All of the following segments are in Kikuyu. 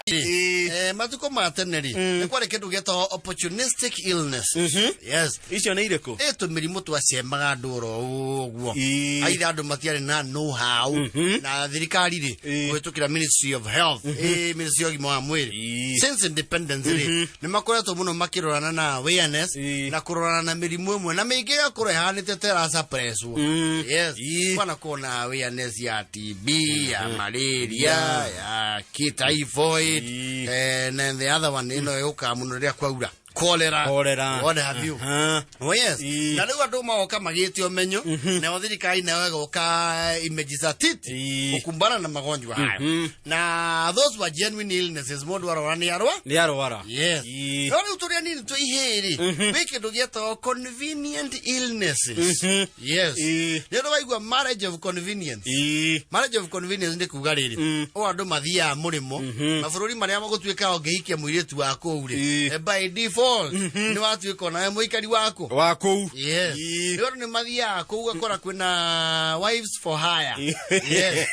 Matukũ ma tene rĩ, nĩ kwarĩ kĩndũ gĩetagwo opportunistic illness. Yes. Icio nĩ irĩkũ? Ĩ tũmĩrimũ twacemaga andũ oro ũguo. Aitha andũ matiarĩ na know how na thirikari rĩ, kũhĩtũkĩra Ministry of Health, Ministry ya ũgima wa mwĩrĩ, since independence rĩ, nĩ makoretwo mũno makĩrorana na awareness na kũrorana na mĩrimũ ĩmwe na mĩingĩ ĩgakorwo ĩhanĩte ta ĩracapreswo. Yes. Kwanakorwo na awareness ya TB, ya malaria, ya typhoid, and the other one ĩno ĩũkaga mũno rĩrĩa kwaura, cholera. Cholera. What have you. Oh yes. Na rĩu andũ magoka magĩte ũmenyo, nayo thirikari nayo ĩgoka imejizatiti gũkumbana na magonjwa hayo, na those were genuine illnesses, mũndũ arwara nĩ arwa. Nĩ arwara. Yes. No rĩu tũrĩa nini twĩ ihĩrĩ, gwĩ kĩndũ gĩetagwo convenient illnesses. Yes. Nĩ ũndũ waigua marriage of convenience. Marriage of convenience nĩ kuga rĩrĩ, o andũ mathiaga mũrĩmo mabũrũri marĩa magũtuĩka ũngĩhikia mũirĩtu wa kũu rĩ, by default nĩ watuĩka onawe mũikari wa kũ wa kũu. Yes. Nĩ ũndũ nĩ mathiaga kũu ũgakora kwĩna wives for hire. Yes.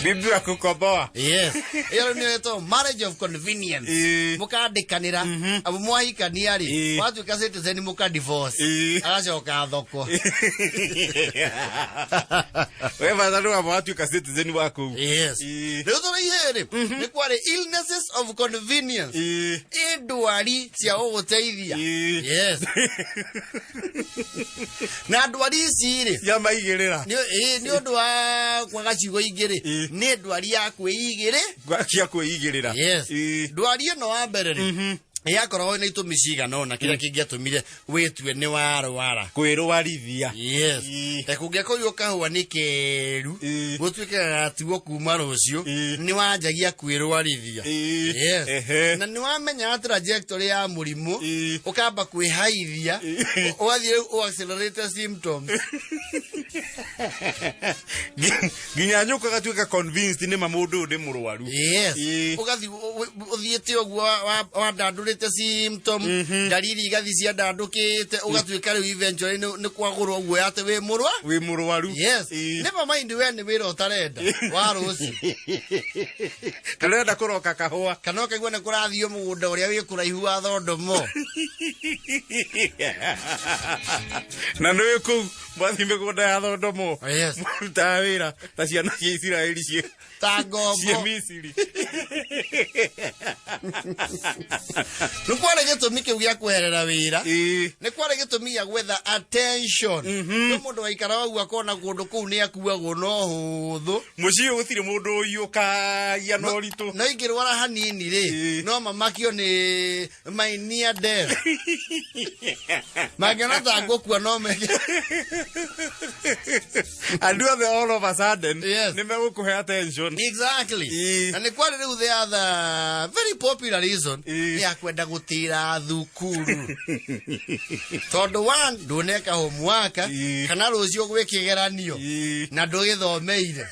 Bibi wa kukomboa. Yes, ĩyo nĩ ĩtagwo marriage of convenience. Mũkandĩkanĩra amu mwahikania rĩ, watuĩka citizen mũka divorce. Agacoka thoko. We bata nĩ wamba watuĩka citizen wa kũu. Yes. Rĩu tũrĩ ihĩrĩ, nĩ kwarĩ illnesses of convenience. Ĩ ndwari cia gũgũteithia. Yes, na ndwari ici rĩ, cia maigĩrĩra. Nĩ ũndũ wa kwaga ciugo ingĩ rĩ, nĩ ndwari ya kwĩigĩrĩ. Cia kwĩigĩrĩra. Yes. Ndwari ĩno wa mbere rĩ, yakoragwo na itũmi cigana ũna kĩrĩa kĩngĩatũmire wĩtue nĩ warwara. Kwĩrwarithia. Yes. Ta kũngĩakorirwo kahũa nĩ keru, gũtuĩke gagatuo kuma rũciũ, nĩ wanjagia kwĩrwarithia. Yes. Na nĩ wamenyaga trajectory ya mũrimũ, ũkamba kwĩhaithia, ũgathiĩ rĩu ũ accelerate symptoms. Nginya nyũka gatuĩka convinced nĩ ma mũndũ ũyũ nĩ mũrwaru. Yes. Ũgathiĩ ũthiĩte ũguo wandandũrĩte symptom, ndariri igathiĩ ciandandũkĩte, ũgatuĩka rĩu eventually nĩ kwagũrwo ũguo atĩ wĩ mũrwa wĩ mũrwaru. Yes. Never mind we nĩ wĩra ũtarenda wa rũciũ. Ndũrenda kũroka kahũa. Kana ũkaigua nĩ kũrathio mũgũnda ũrĩa wĩ kũraihu wa thondomo. Na nĩ kũu mwathiĩ mĩgũnda ya thondomo, mũrutaga wĩra ta ciana cia Isiraeli ciĩ ta ciĩ ngombo. Misiri. Nĩ kwarĩ gĩtũmi kĩu gĩa kweherera wĩra. Nĩ kwarĩ gĩtũmi gĩa gwetha attention. Nĩ mũndũ waikara ũguo akona kũndũ kũu nĩ akuagwo no hũthũ. Mũciĩ ũyũ gũtirĩ mũndũ ũiyũkagia na ũritũ. No ingĩrwara hanini rĩ, no mamakio nĩ my near death, mangĩona ta ngũkua no meke. Andũ othe all of a sudden Yes. nĩ megũkũhe attention. Exactly. Na nĩ kwarĩ rĩu the other very popular reason, nĩ ya kwenda gũtĩra thukuru, tondũ one, ndũneka homework, kana rũciũ gwĩ kĩgeranio na ndũgĩthomeire.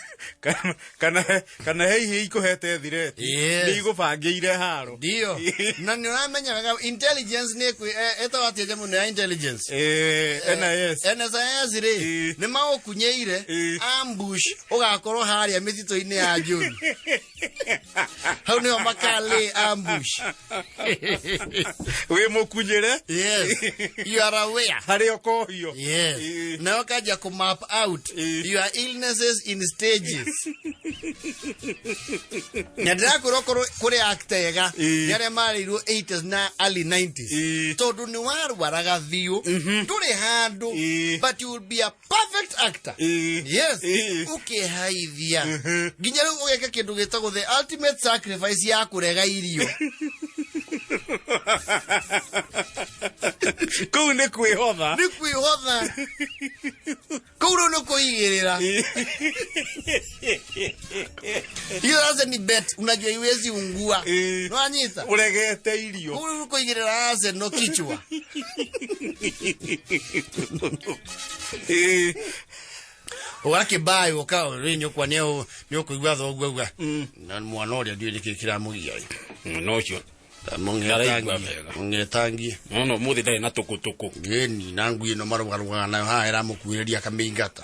Kana he ihe ikũhete thireti. Nĩ igũbangĩire haro. Ndio, na nĩ ũramenya wega intelligence nĩ ĩtagwo atĩa nyamũ ĩno ya intelligence? NIS. NSIS rĩ, nĩ maũkunyeire ambush, ũgakorwo harĩa mĩtitũ-inĩ ya njũru, hau nĩho makalĩ ambush. Wĩ mũkunyĩre. Yes, you are aware. Harĩa ũkohio. Yes. Nayo kanjia kũ map out your illnesses in stages, na ndĩrakwĩra okorwo kũrĩ actor ega nĩ arĩa marĩirwo 80s na early 90s, tondũ nĩ warwaraga biũ, ndũrĩ handũ, but you will be a perfect actor. Yes. Ũkĩhaithia nginya rĩu ũgeka kĩndũ gĩtagwo the ultimate sacrifice ya kũrega irio. Kũu nĩ kwĩhotha. Nĩ kwĩhotha kũu, rĩu nĩ kũigĩrĩra. Hiyo sasa ni bet, unajua iwezi ungua. Nwanyita. Ũregete irio. Kũu rĩu kũigĩrĩra Arsenal kichwa. Ũgakĩmbaĩ ũka rĩ nyũkwa nĩ ũkũigua thoguo auga na mwana ũrĩa ndiũĩ nĩkĩ kĩramũgia ĩ. No ũcio Ndaraigua wega. Mũng'etangie. No mũthĩ ndarĩ na tũkũtũkũ. Ngĩni na ngui ĩno marũgarũgaga nayo haha ĩramũkuhĩrĩria akamĩingata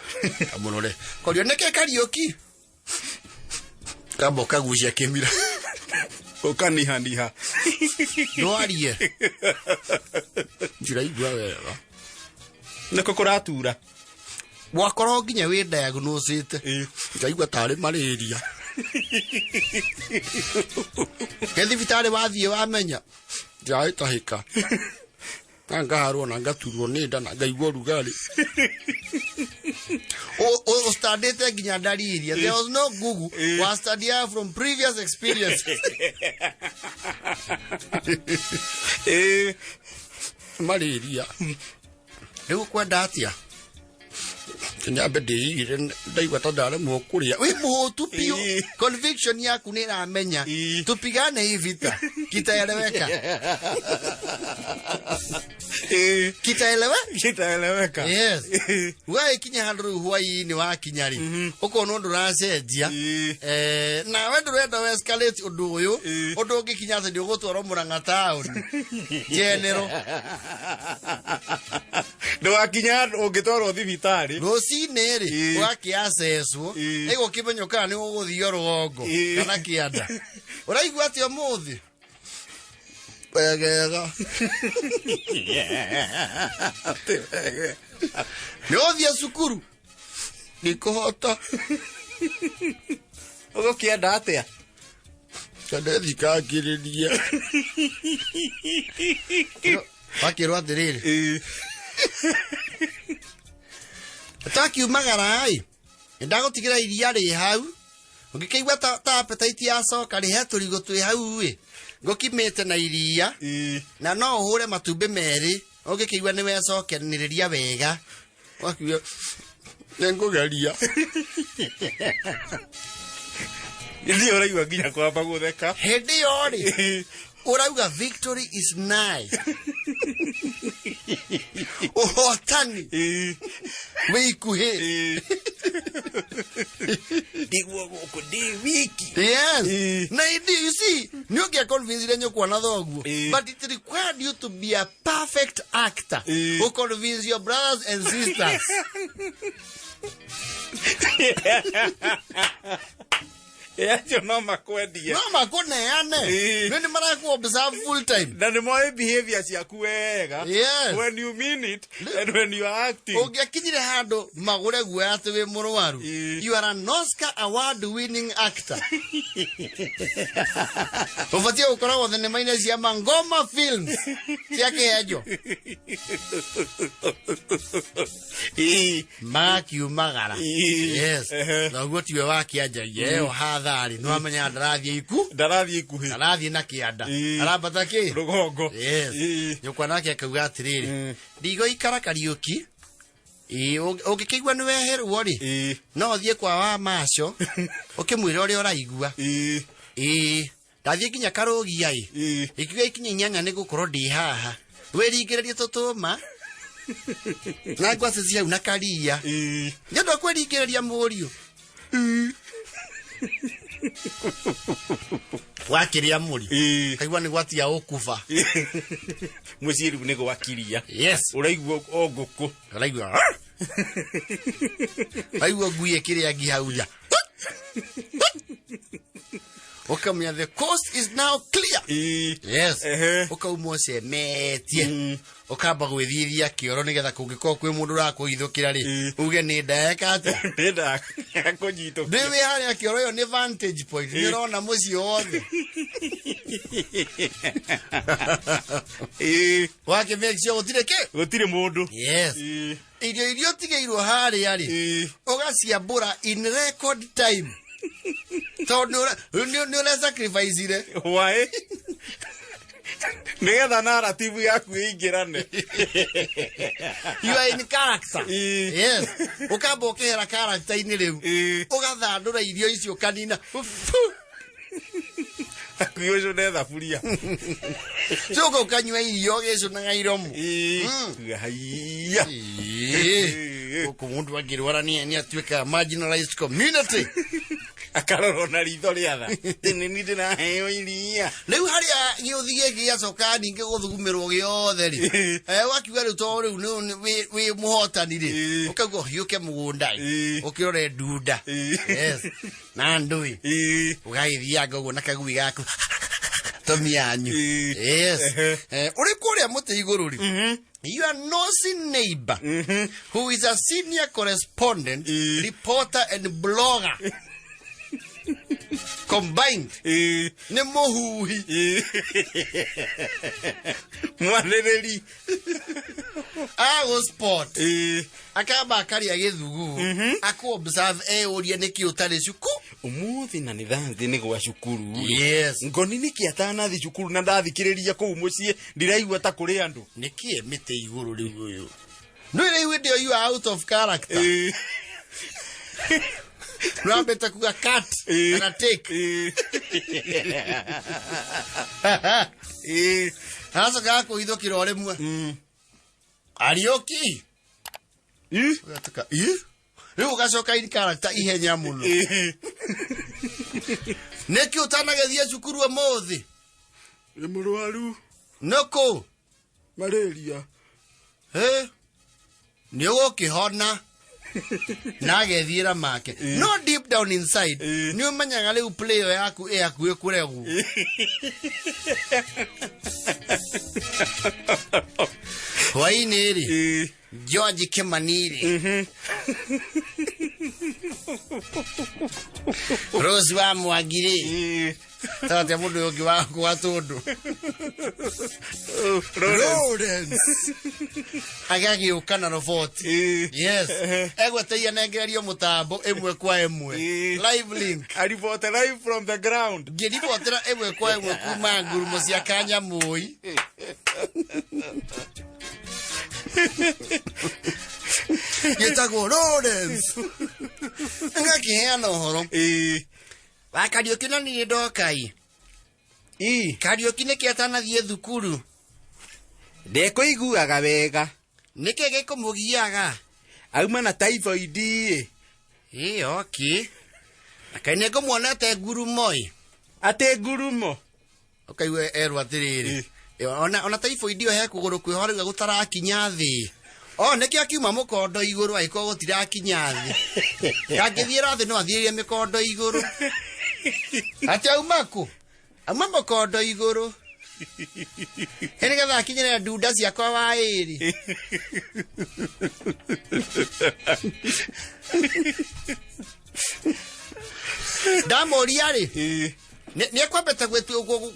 amũrore korio nĩkĩ Kariũki. Kamba ũkagucia kĩmira. Ũkanihaniha. Ndwarie. Ndiraigua wega. Nĩkũ kũratura? Wakorwo nginya wĩ diagnosĩte. Ngaigua tarĩ malaria. Ke thibitarĩ wathiĩ wamenya ndirahĩtahĩka. Na ngaharwo na ngaturwo nĩ nda na ngaigua ũrugarĩ. Ũstandĩte nginya ndariri. There was no Google. Wastandia from previous experience. Malaria. Rĩu ũkwenda atĩa? Nyambe ndĩigire ndaigua ta ndaremwo kũrĩa. Wĩ mũhũtu biũ. Conviction yaku nĩ ĩramenya. Tupigane hii vita. Kitaeleweka. Kitaelewe? Kitaeleweka. Yes. Wagĩkinya handũ rĩu hwaĩ-inĩ wakinya rĩ, ũkona ũndũ ũracenjia. Nawe ndũrenda escalate ũndũ ũyũ, ũndũ ũngĩkinya atĩ nĩ ũgũtwarwo Murang'a taũni. General. Ndũgakinya ũngĩtwarwo thibitarĩ. Rũcinĩ rĩ, ũgakĩacecwo, ĩgũkĩmenywo kana nĩ ũgũthio rũgongo kana kĩanda. Ũraigua atĩa ũmũthĩ? Wegega. Nĩ ũgũthiĩ cukuru? Ndikũhota. Ũgũkĩenda atĩa? Kende thikangĩrĩrie. Wakĩrwo atĩrĩrĩ. Twakiumagara ĩ, nĩndagũtigĩra iria rĩ hau. Ũngĩkĩigua ta appetite yacoka rĩ, he tũrigũ twĩ hau ĩ, ngũkimĩte na iria, na no ũhũre matumbĩ merĩ, ũngĩkĩigua nĩ wecokanĩrĩria wega. Wakiuga, nĩngũgeria. Nĩ ũraigua nginya kwamba gũtheka. Hĩndĩ ĩyo rĩ, ũrauga victory is nigh. Ũhotani wĩ ikuhĩ. Ndigwo gũkũ ndĩ wiki. Yes. Na indi, you see, nĩ ũngĩa convince nyũkwa na thoguo. But it required you to be a perfect actor. Who convince your brothers and sisters. Acio no makwendie. No makũneane. Nĩ nĩ maraku observe full time. Na nĩ moĩ behavior ciaku wega. Yes. When you mean it and when you are acting. Ũngĩakinyire handũ magũre guoya atĩ wĩ mũrwaru. You are an Oscar award winning actor. Ũbatiĩ gũkoragwo thenema-inĩ cia Mangoma Films cia kĩhenjo. Makiumagara. Yes. Na ũguo tiwe wakĩanjagia ĩyo hatharĩ. Nĩ wamenya ndarathiĩ iku. Ndarathiĩ ikuhĩ. Ndarathiĩ na kĩanda. Arambata kĩ? Rũgongo. Yes. Nyũkwa nake akauga atĩrĩrĩ. Ndigoikara Kariũki. Ũngĩkĩigua nĩ weherwo rĩ, no ũthiĩ kwa wa maco, ũkĩmwĩra ũrĩa ũraigua. Ndathiĩ nginya Karũgia ĩ. Ikiuga ikinya inyanya nĩ gũkorwo ndĩ haha. Wĩringĩrĩrie tũtũma. Na ngwacĩ ciau na karia. Nĩ ũndũ wa kwĩringĩrĩria mũriũ. Wakĩrĩa mũri. Kaigua nĩ gwatia ũkuba. Mũciĩ rĩu nĩ gwakiria. Yes. Ũraigua o ngũkũ. Ũraigua. Ũraigua ngui ĩkĩrĩa ngi hau nja. Ũkamenya the coast is now clear. Yes. Ũkauma ũcemetie. Ũkamba gwĩthithia kĩoro nĩgetha kũngĩkorwo kwĩ mũndũ ũrakũhithũkĩra rĩ, uge nĩ ndeka atĩa? Nĩ ndakũnyitũkia. Ndĩ wĩ harĩa kĩoro ĩyo nĩ vantage point. Nĩ ũrona mũciĩ wothe. Wake make sure gũtirĩ kĩ? Gũtirĩ mũndũ. Yes. Irio iria ũtigĩirwo harĩa rĩ, ũgaciambũra in record time. Tondũ nĩ ũra sacrifice-ire. Why? Nĩgetha narrative yaku ĩingĩrane. You are in character. Yes. Ũkamba ũkehera character-inĩ rĩu. Ũgathandũra irio icio ũkanina. Ũgĩcũne thaburia. Coka ũkanyua irio ũgĩcũnaga iromo. Haiya. Gũkũ mũndũ angĩrwara nĩ atuĩkaga marginalized community. Akarorwo na ritho rĩa tha. Tene ni ndĩraheo iria. Rĩu harĩa gĩũthi gĩkĩ gĩacoka ningĩ gũthugumĩrwo gĩothe rĩ, wakiuga rĩu to rĩu wĩ mũhotani rĩ, ũkauga ũhiũke mũgũnda ĩ, ũkĩrore ndunda. Yes. Na ndũĩ ũgagĩthianga ũguo na kagui gaku tũmianyu. Yes. Ũrĩ kũrĩa mũtĩ igũrũ rĩ, your nosy neighbor who is a senior correspondent, reporter and blogger combined nĩ mũhuhi. Mwanĩrĩri. Agũ spot akamba akarĩa gĩthugu, akũ observe, eyũrie nĩkĩ ũtarĩ cuku Ũmũthĩ na nĩ Thursday, nĩ gwa cukuru. Yes. Ngoni nĩkĩ atanathi cukuru na ndathikĩrĩria kũu mũciĩ ndiraigua ta kũrĩ andũ? Nĩkĩ mĩtĩ igũrũ rĩu ũyũ ndũĩ rĩu hĩndĩ ĩyo you are out of character. Nĩwambĩte kuga cut kana take. Aracoka akũhithũkĩra o rĩmwe, Ariũki. Ũgatuĩka, "Ĩ?" Rĩu ũgacoka in character ihenya mũno. Nĩkĩ ũtanagĩthiĩ cukuru ũmũthĩ? Nĩ mũrwaru. Nĩkũ? Malaria. Ĩ, nĩ ũgũkĩhona na agethiĩra make, no deep down inside nĩ ũmenyaga rĩu play ĩyo yaku ĩ hakuhĩ kũregwo. Hwainĩ rĩ, George Kimani rĩ, Rose wa Mwangi rĩ, tatia mũndũ ũyũ ũngĩ wa gwa tũndũ, Lawrence, agagĩũka na roboti. Yes, egweteire nengererio mũtambo ĩmwe kwa ĩmwe, live link. Aribote live from the ground. Ngĩribotera ĩmwe kwa ĩmwe kuma ngurumo cia Kanyamũi gĩtagwo Lawrence, ngakĩheana ũhoro wa Kariũki na niĩ ndokai. Kariũki nĩkĩ atanathiĩ thukuru? Ndekũiguaga wega. Nĩkĩ gĩkũmũgiaga? Auma na typhoid ĩ. Ĩ, okay, na kaĩ nĩ ngũmuonete ngurumo ĩ. Atĩ ngurumo? Ũkaigua erwo atĩrĩrĩ, ona typhoid ĩyo he kũgũrũ kwĩho rĩu gũtarakinya thĩ, o nĩkĩo akiuma mũkondo igũrũ, angĩkorwo gũtirakinya thĩ, kangĩthiĩra thĩ no athiĩrie mĩkondo igũrũ. Atĩ auma kũ? Auma mũkondo igũrũ. Ĩ, nĩgetha akinyĩre ndunda ciakwa wa ĩrĩ. Ndamũria rĩ, nĩ ekwambĩte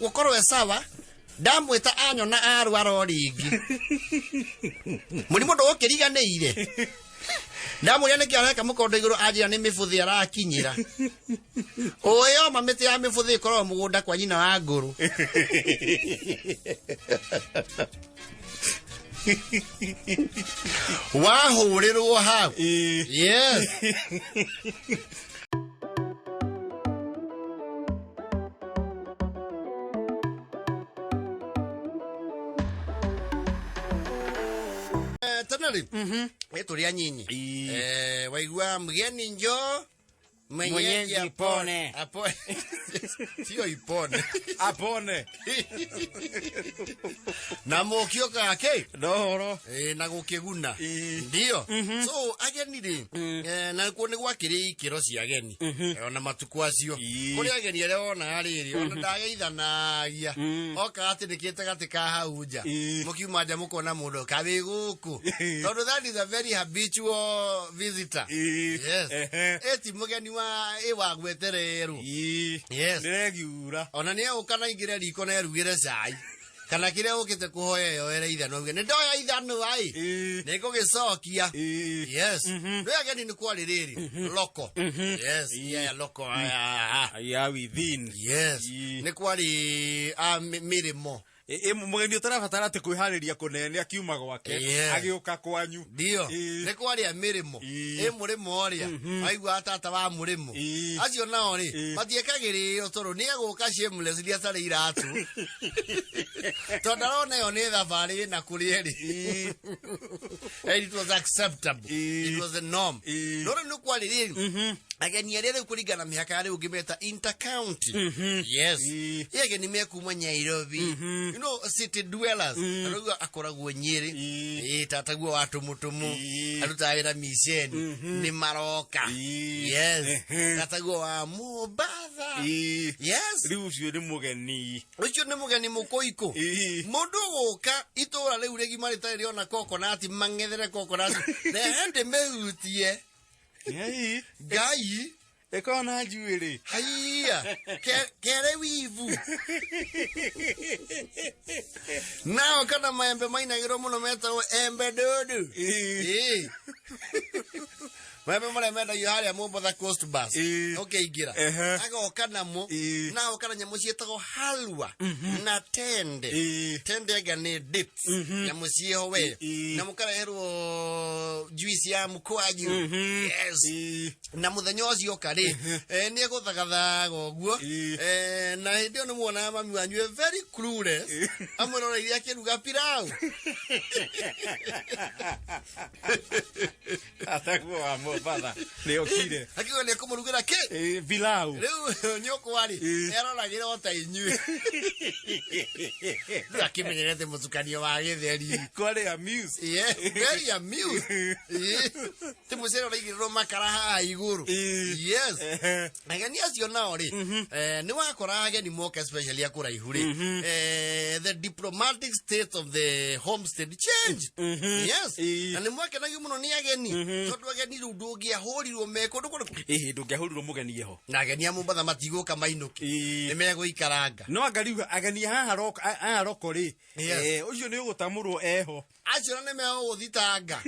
gũkorwo e sawa. Ndamwĩta anyona arwara o rĩngĩ, mũrimũ ndũgũkĩriganĩire. Ndamũria nĩkĩ areka mũkondo igũrũ, anjĩra nĩ mĩbũthĩ arakinyĩra. Ũĩ oma mĩtĩ ya mĩbũthĩ ĩkoragwo mũgũnda kwa nyina wa ngũrũ. Wahũrĩrwo hau. Yes. Tena rĩ, tũrĩ anyinyi. Waigua mgeni njoo, mwenyeji Mwenyeji apone. ipone. Apone, sio ipone. Apone. Na mũkio kake. Nohoro. Na gũkĩguna. Ĩĩ. Ndio. So ageni rĩ, na kuo nĩ gwakĩrĩ ikĩro cia ageni. Ona matukũ acio kũrĩ ageni arĩa wonaga rĩrĩ ona ndageithanagia, oka atĩrĩkĩte gatĩ ka hau nja. Mũkiuma nja mũkona mũndũ kawĩ gũkũ, tondũ that is a very habitual visitor. Yes. Ĩ ti mũgeni wa ĩ wa gwetererwo. Yes. Nĩregiura. Ona nĩ egũka na ingĩre riko na erugĩre cai kana kĩrĩa ũkĩte kũhoya, yoere ithanwa, uge nĩ ndoya ithanwa ĩ, nĩ ngũgĩcokia. Yes, nĩ ageni nĩ kwarĩ rĩrĩ loko. Yes, yeah, loko aya. Ya within. Yes. Nĩ kwarĩ a mĩrĩmo. Ĩ, mũgeni ũtarabatara atĩ kwĩharĩria kũnene akiuma gwake agĩũka kwanyu. Ndio. Nĩ kwarĩ a mĩrĩmo. Ĩ mũrĩmo ũrĩa waigua tata wa mũrĩmo, acio nao rĩ, matiĩkagĩrĩo tondũ nĩ egũka shameless iria atarĩ iratũ, tondũ arona ĩyo nĩ thabarĩ na kũrĩa ĩrĩ. And it was acceptable. It was the norm. No rĩu nĩ kwarĩ rĩrĩ Ageni arĩa rĩu kũringana na mĩhaka rĩu ũngĩmeta intercounty. Yes. Ĩ ageni mekuma Nyairobi, city dwellers, arauga akoragwo Nyĩrĩ. Ĩ tataguo wa tũmũtũmũ arutaga wĩra miceni nĩ maroka. Yes. Tataguo wa Mombatha. Yes. Rĩu ũcio nĩ mũgeni. Ũcio nĩ mũgeni mũkũikũ. Mũndũ gũka itũra rĩu rĩgima rĩtarĩ rĩona kokonati, mang'ethere kokonati, rehe ndĩmĩhutie. Ngai. Ngai. Ĩkorwo na njuĩrĩ. Haiya, kere wivu nao kana maembe mainagĩrwo mũno metagwo embe ndundu. Ĩĩ. Maembe marĩa mendagio harĩa Mombatha Coast Bus ũkĩingĩra. Agoka namo. Nao kana nyamũ ciĩtagwo halwa na tende. Tende anga nĩ dates, nyamũ ciĩho we. Na mũkareherwo juice ya mkwaju. Yes. Na mũthenya ũcio oka rĩ, nĩ egũthagathaga ũguo. Na hĩndĩ ĩyo nĩ muonaga mami wanyu e very clueless, amwĩroreire akĩruga pilau. Ataguo wa Mombatha nĩ okire. Akiuga nĩ ekũmũrugĩra kĩ? Ĩĩ, pilau. Rĩu nyũkwa rĩ, eroragĩra o ta inyuĩ, rĩu akĩmenyerete mũtukanio wa gĩtheri. Kwarĩ amused. Yeah, very amused. Ti mũcere ũraigĩrĩrwo makara haha igũrũ. Yes. Ageni acio nao rĩ, nĩ wakora ageni moka, especially a kũraihu rĩ, the diplomatic state of the homestead changed. Yes. Na nĩ mwakenagio mũno nĩ ageni, tondũ ageni rĩu ndũngĩahũrirwo me kũndũ kũrĩkũ. Ĩhĩ, ndũngĩahũrirwo mũgeni eho. Na ageni a Mombatha matigũka mainũke, nĩ megũikaranga. No anga rĩu ageni haha aya roko rĩ, ũcio nĩ ũgũtamũrwo eho. Acio na nĩ megũgũthitanga.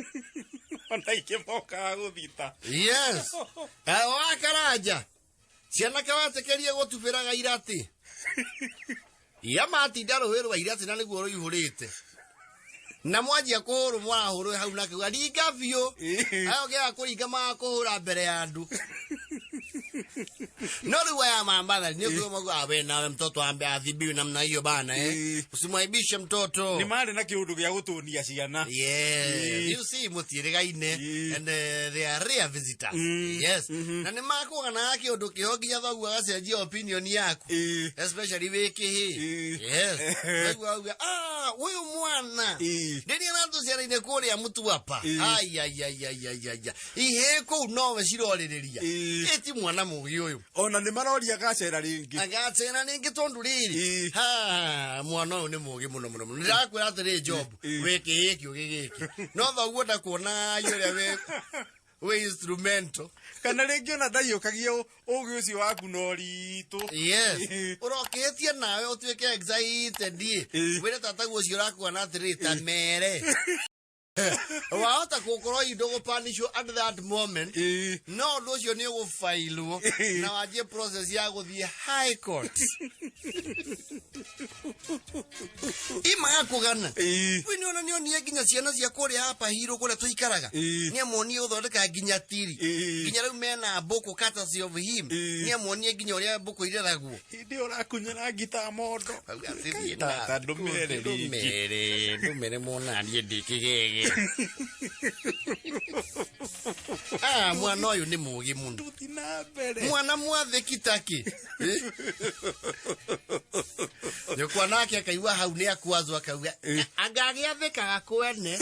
Ona ingĩ mokaga gũthita. Yes. Wa Karanja, ciana kawatĩkĩrie gũtubĩraga iratĩ ia matinda rũĩ rwa iratĩ na nĩguo rũihũrĩte, na mwanjia kũhũrwo mwarahũrwo hau na kiuga ringa biũ. Ayo gĩa kũringa magakũhũra mbere ya andũ. No rĩu aya Mambatha nĩ ũkiuga mauga, "Ah, we nawe mtoto ambe adhibiwe namna hiyo bana, eh. Usimwaibishe mtoto." Nĩ marĩ na kĩũndũ gĩa gũtũnia ciana. Yes. You see, mũtiĩrĩgaine and they are rare visitors. Yes. Na nĩ makũganaga kĩũndũ kĩho nginya thoguo agacenjia opinion yaku. Especially wĩ kĩhĩ. Yes. Thoguo auga, "Ah, ũyũ mwana. Rĩrĩa aratũciaraine kũrĩa Mũtuapa. Ai ai ai ai ai ai. Ihĩ kũu nowe cirorĩrĩria. Ĩ ti mwana mũgĩ ũyũ." Ona nĩ maroria gacera rĩngĩ. Agacera rĩngĩ tondũ rĩrĩ. Ha, mwana ũyũ nĩ mũgĩ mũno mũno mũno. Ndĩrakwĩra atĩrĩ, Job, wĩ kĩhĩ kĩũgĩ gĩkĩ. No thoguo ndakuona ũrĩa wĩ instrumental. Kana rĩngĩ ona ndaiyũkagia ũgĩ ũcio waku na ũritũ. Yes. Ũrokĩtie nawe ũtuĩke excited. Wĩre tataguo ũcio ũrakuona atĩrĩ, ta mere. Wahota gũkorwo indo gũpanishwo at that moment. No ũndũ ũcio nĩ ũgũbailwo na wanjie process ya gũthiĩ high court. Imagakũgana. Rĩu nĩ ona nĩonie nginya ciana cia kũrĩa hapa hiro kũrĩa tũikaraga. Nĩ amonie gũthondeka nginya tiri. Nginya rĩu mena mbũkũ courtesy of him. Nĩ amonie nginya ũrĩa mbũkũ ireragwo. Hĩndĩ ĩyo ũrakunyĩra ngita mondo. Auga atĩ Tata, ndũmere rĩngĩ. Ndũmere, ndũmere monanie ndĩ kĩgege. Ah, mwana ũyũ nĩ mũũgĩ mũno. Tũthi na mbere. Mwana mwathĩki takĩ. Nyũkwa nake akaigua hau nĩ akwazwo, akauga anga agĩathĩkaga kwene.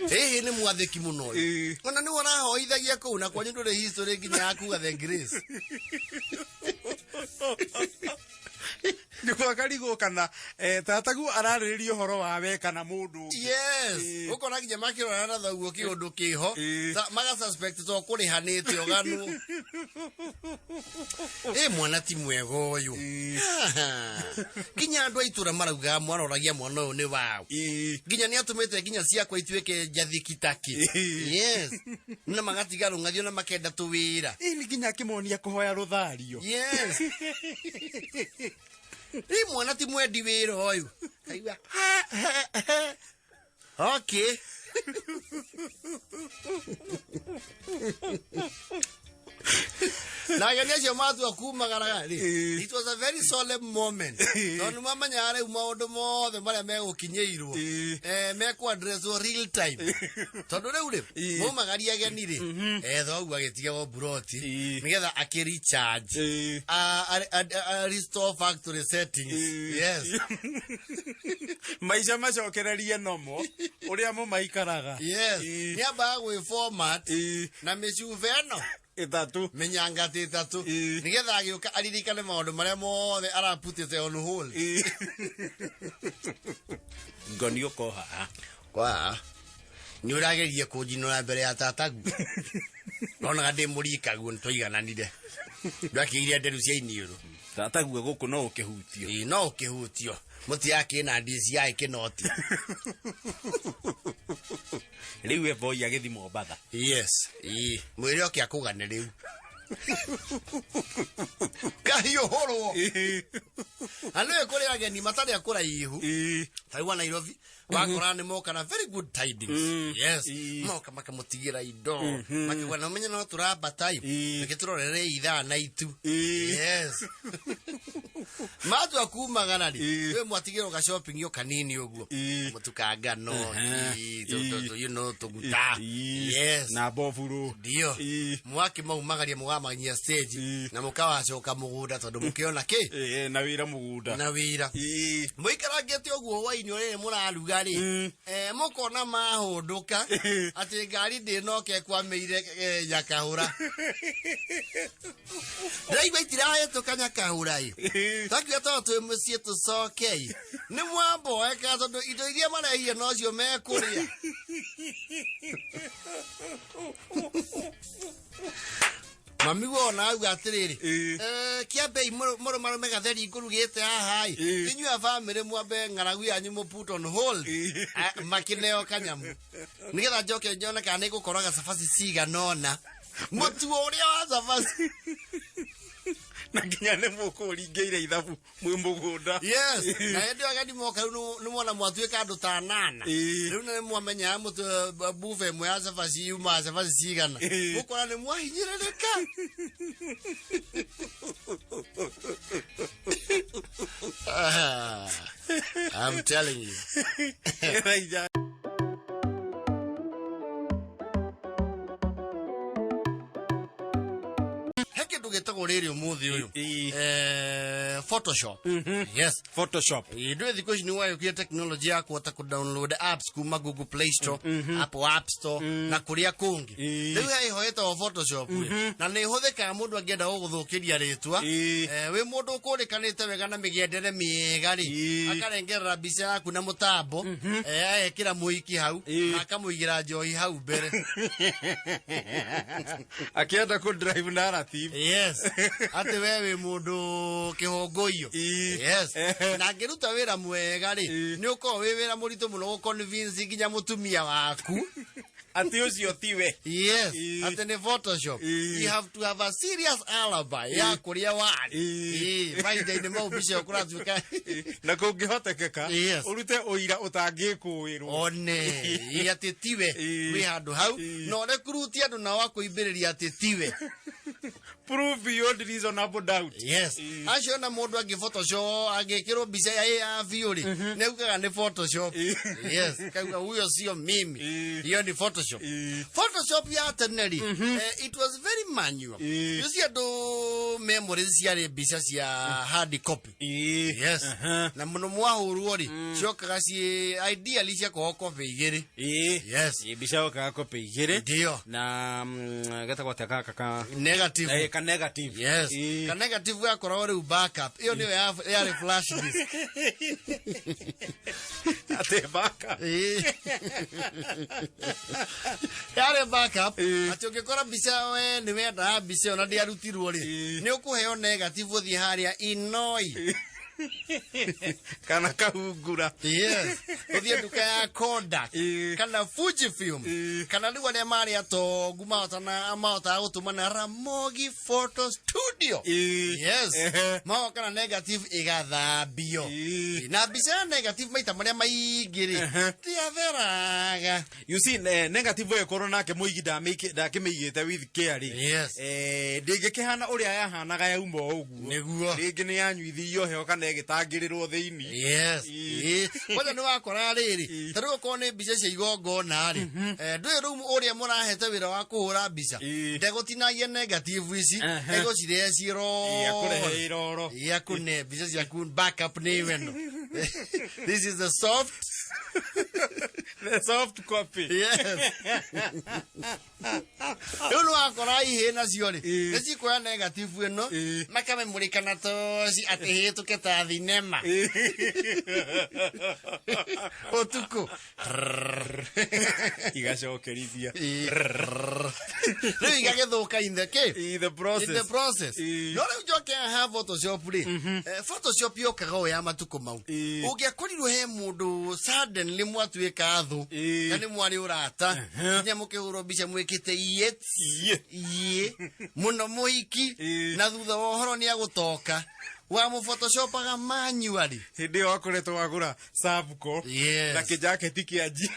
Ĩhĩ, nĩ mwathĩki mũno ũyũ. Ona nĩwe ũrahoithagia kũu na kwanyu ndũrĩ history nginya ya kuga the grace. Nĩguo akarigwo kana tataguo ararĩrĩria ũhoro wa we kana mũndũ ũngĩ. Yes. Ũkona nginya makĩrorana na thoguo kĩũndũ kĩho. Maga suspect to kũrĩhanĩte ũganwo. Ĩ mwana ti mwega ũyũ. Nginya andũ a itũra maraugaga mwaroragia mwana ũyũ nĩ waũ. Nginya nĩ atũmĩte nginya ciakwa ituĩke njathĩki takĩ. Yes. Na magatiga rũng'athio na makenda tũwĩra. Ĩ, nĩ nginya akĩmonia kũhoya rũthario. Yes. Ĩ mwana ti mwendi wĩra ũyũ. Kaigua ha, ha, ha. Okay. Na ageni acio matua kumagaraga rĩ, Ĩĩ. it was a very solemn moment, tondũ mamenyaga rĩu maũndũ mothe marĩa megũkinyĩirwo Ĩĩ. mekũ-addresswo real time, tondũ rĩu rĩ, Ĩĩ. maumagaria ageni rĩ, thoguo agĩtigagwo buroti Ĩĩ. nĩgetha akĩ-recharge, Ĩĩ. restore factory settings. Ĩĩ. Yes. Maica macokererie nomo ũrĩa mũmaikaraga. Yes. Ĩĩ. Nĩ ambaga gwĩ format Ĩĩ. na mĩcuba ĩno ĩtatũ, mĩnyangati ĩtatũ, Ĩĩ. nĩgetha agĩũka aririkane maũndũ marĩa mothe araputĩte on hold. Ĩĩ. Ngoni ũko haha. Kwa nĩ ũrageria kũnjinũra mbere ya tatagu, nonaga ndĩ mũrikaguo, nĩ twaigananire, ndwakĩire nderu cia iniũrũ. Tatague gũkũ no ũkĩhutio. Ĩĩ, no ũkĩhutio mũtiakĩ na DCI kĩnoti. Rĩu eboi agĩthi Mombatha. Yes, ĩĩ, mwĩre oke akũgane rĩu kahiũhũrwo. Na nĩwe kũrĩ ageni matarĩ a kũraihu, ta rĩu wa Nairobi wakora nĩ moka na very good tidings. Yes. Moka makamũtigĩra indo, makiuga na ũmenye no tũrambata i, reke tũrorere ithaa na itu. Yes, matua kumagara rĩ, wĩ mwatigĩrwo ga shopping o kanini ũguo, mũtu ka ngano, tũguta. Yes. Na boburu. Ndio. Mwakĩmaumagaria mũgamanyia stage na mũkawacoka mũgũnda tondũ mũkĩona kĩ. Ĩĩ, na wĩra mũgũnda. Na wĩra. Mũikarangĩte ũguo hwainĩ ũrĩrĩ mũraruga rĩ, mũkona mahũndũka atĩ ngari ndĩnoke ĩkwamĩire, Nyakahũra. Ndĩraigua itirahĩtũka Nyakahũra ĩ. Twakiuga tondũ twĩ mũciĩ tũcokei nĩ mwamboeka, tondũ indo iria marehire nocio mekũrĩa. Mami wona auga atĩrĩrĩ, kĩambei mũrũmarũme gatheri ngũrugĩte haha ĩ. Inyuĩ a bamĩrĩ mwambe ng'aragu yanyu mũ put on hold. Ah, makĩneo kanyamu nĩgetha njoke nyone kana nĩ ngũkoraga cabaci cigana ũna, mũtu ũrĩa wa cabaci. Na nginya nĩ mũkũringĩire ithabu mwĩ mũgũnda. Yes, na hĩndĩ ĩyo ageni moka rĩu nĩ mwona mwatuĩka andũ ta nana. Rĩu nĩ mwamenya mũtu bufe ĩmwe ya cabaci yumaga cabaci cigana. Mũkora nĩ mwahinyĩrĩrĩka. Ah, I'm telling you. Ĩraija. He kĩndũ gĩtagwo rĩrĩ ũmũthĩ ũyũ, Photoshop. Yes. Photoshop. Ndå thikå ici nä wayåkire technology ya kũhota kũ download apps kuma Google Play Store, Apple App Store na kũrĩa kũngĩ. Rĩu he ĩho ĩtagwo Photoshop ĩ, na nĩ ĩhũthĩkaga mũndũ angĩenda gũgũthũkĩria rĩtwa. Wĩ mũndũ ũkũrĩkanĩte wega na mĩgendere mĩega rĩ, akarengerera mbica yaku na mũtambo, agekĩra mũiki hau na akamũigĩra njohi hau mbere. Akĩenda kũ drive narrative. Yes, atĩ we wĩ mũndũ kĩhũngũiyo. Yes. Na angĩruta wĩra mwega rĩ, nĩ ũkorwo wĩ wĩra mũritũ mũno gũ-convince nginya mũtumia waku atĩ ũcio tiwe. Yes, atĩ nĩ Photoshop. You have to have a serious alibi ya kũrĩa warĩ. Mahinda-inĩ mau mbica ĩyo kũratuĩka. Na kũngĩhotekeka, ũrute ũira ũtangĩkũĩrwo. One ĩ, atĩ tiwe wĩ handũ hau, na ũrekuruti andũ nao akũimbĩrĩria atĩ tiwe. Prove beyond reasonable doubt. Yes. Acio na mũndũ angĩ Photoshop angĩkĩrwo mbica ya biũ rĩ, nĩ augaga nĩ Photoshop. Yes, kauga huyo sio mimi, hiyo ni Photoshop. Photoshop ya tene rĩ, it was very manual. You see, andũ memories ciarĩ mbica cia hard copy. Yes. Na mũno mwahũrwo rĩ, ciokaga ciĩ ideally ciakorwo copy igĩrĩ. Yes. Mbica yokaga copy igĩrĩ. Ndio. Na getagwo atĩa gaka ka negative? Ka negative. Yes. Ka negative gakoragwo rĩu backup ĩyo nĩyo yarĩ flash disk. Atĩ baka. Ĩĩ. Yarĩ backup, atĩ ũngĩkora mbica we nĩ wendaga mbica ĩyo na ndĩarutirwo rĩ, nĩ ũkũheo negative ũthiĩ harĩa inoi. Kana kahungura. Yes, ũthiĩ nduka ya Kodak kana Fujifilm kana rĩu arĩa marĩ atongu mahotaga gũtũmana Ramogi Photo Studio. Yes, magoka na negative ĩgathambio. Na mbica ya negative maita marĩa maingĩ rĩ, tiatheraga. You see, negative ĩkorwo nake mũigi ndakĩmĩigĩte with care rĩ. Yes. Ndĩngĩkĩhana ũrĩa yahanaga yauma o ũguo. Nĩguo. Rĩngĩ nĩ yanyuithirio heho kana ĩgĩtangĩrĩrwo thĩinĩ. Yes. Kwanza nĩ wakora rĩrĩ, ta rĩu okorwo nĩ mbica cia igongona rĩ, ndũĩ rĩu ũrĩa mũrahete wĩra wa kũhũra mbica, ndegũtinagia negative ici, egũcirehe ciroro. Akũrehe iroro. Akũne mbica ciaku backup nĩ weno. This is the soft. The soft copy. Yes. Rĩu nĩ wakora ihĩ nacio rĩ, nĩ cikuoya negative ĩno, makamĩmũrĩka na toci atĩ hĩtũke ta thinema. Ũtukũ. Igacokerithia. Rĩu igagĩthũka in the kĩ? In the process. In the process. No rĩu njoke haha Photoshop rĩ, Photoshop yokaga o ya matukũ mau. Ũngĩakorirwo he mũndũ suddenly mwatuĩka thũ, na nĩ mwarĩ ũrata, nginya mũkĩhũrwo mbica mwĩkĩte iye iye mũno mũhiki, na thutha wa ũhoro nĩ agũtoka. Wa mũphotoshopaga manually. Hĩndĩ ĩyo wakoretwo wagũra Savco. Yes. Na kĩjaketi kĩa nji.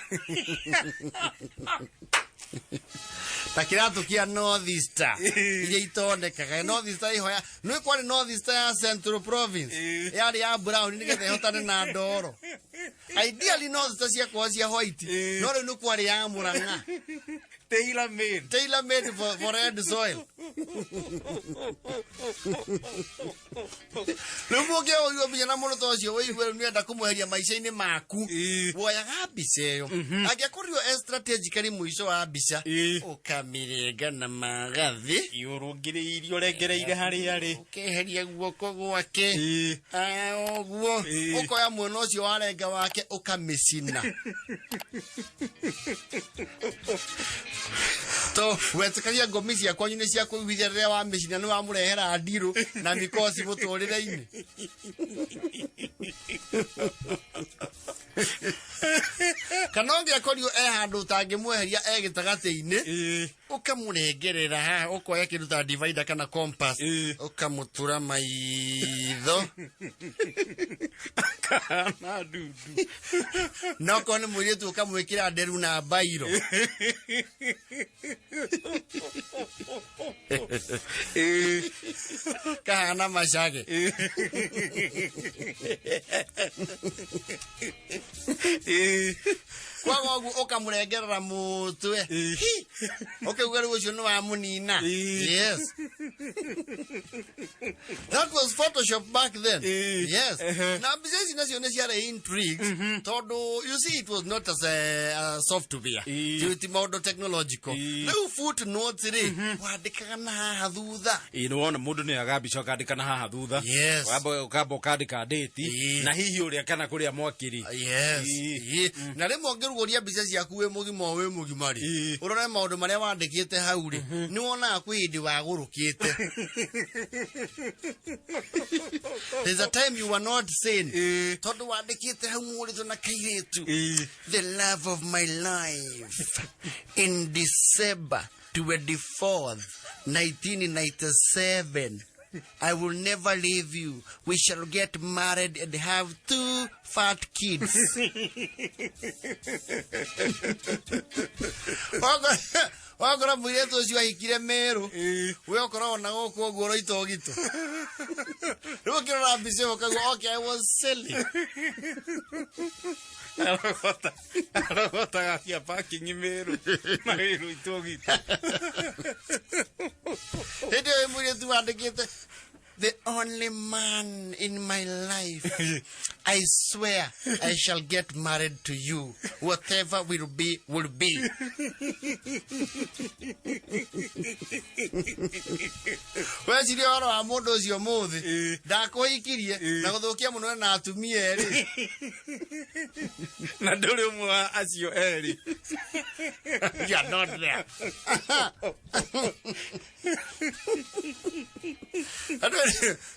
Ta kĩratũ kĩa North Easter iria itonekaga. North Easter ihoya nĩ kwarĩ North Easter ya Central Province yarĩ ya brown nĩgetha ĩhotane na ndoro. Ideally North Easter ciakorwo cia white, no rĩu nĩ kwarĩ ya Murang'a. Tailor made. Tailor made for red soil. Rĩu mũngĩoywo mbica na mũndũ ta ũcio ũigue rĩu nĩenda kũmweheria maica-inĩ maku, woyaga mbica ĩyo. Angĩakorirwo e strategically mũico wa mbica, ũkamĩrenga na magathĩ. Ũrũngĩrĩirie ũrengereire harĩa rĩ. Ũkeheria guoko gwake. Ũguo. Ũkoya mwena ũcio warenga wake ũkamĩcina. To wetĩkagia ngomi cia kwanyu nĩ cia kũiguithia rĩrĩa wamĩcina nĩ wamũrehera ndirũ na mĩkoci mũtũrĩre-inĩ. Kana ũngĩakorirwo e handũ ũtangĩmweheria e gĩtagatĩ-inĩ, ũkamũrengerera haha, ũkoya kĩndũ ta divider kana compass, ũkamũtura maitho. Kana ndundu. Na okorwo nĩ mũirĩtu ũkamwĩkĩra nderu na mbairo. Kahana macage. Kwaga ũguo ũkamũrengerera mũtwe. Ũkauga rĩu ũcio nĩ wamũnina. Yes. That was Photoshop back then. Yes. Na mbica ici nacio nĩ ciarĩ intrigues, tondũ you see it was not as a software. Ti maũndũ technological. Rĩu footnotes rĩ, wandĩkaga na haha thutha. Nĩ wona mũndũ nĩ oyaga mbica ũkandĩka na haha thutha. Yes. Ũkamba ũkandĩka date, na hihi ũrĩa kana kũrĩa mwakĩrĩ. Yes. Na rĩmwe ũngĩrugũria mbica ciaku wĩ mũgima o wĩ mũgima rĩ, ũrore maũndũ marĩa wandĩkĩte hau rĩ, nĩ wonaga kwĩ hĩndĩ wagũrũkĩte. There's a time you were not sane. Tondũ wandĩkĩte hau mũrĩtũ na kairĩtu. The love of my life in December 24th, 1997. I will never leave you. We shall get married and have 2 fat kids. Wakora mũirĩtu ũcio ahikire Meru, we ũkoragwo na gũkũ ũguo ũroita ũgitũ. Rĩu ũkĩrora mbica ĩyo ũkaigua, okay, I was silly. Arogotaga cia parking Meru na wĩrũitwo ũgitũ. Hĩndĩ ĩyo mũirĩtu wandĩkĩte, the only man in my life, I swear I shall get married to you. Whatever will be, will be. Weciria ũhoro wa mũndũ ũcio mũthĩ, ndakũhikirie, na gũthũkia mũno na atumia erĩ. Na ndũrĩ ũmwe wa acio erĩ. You are not there.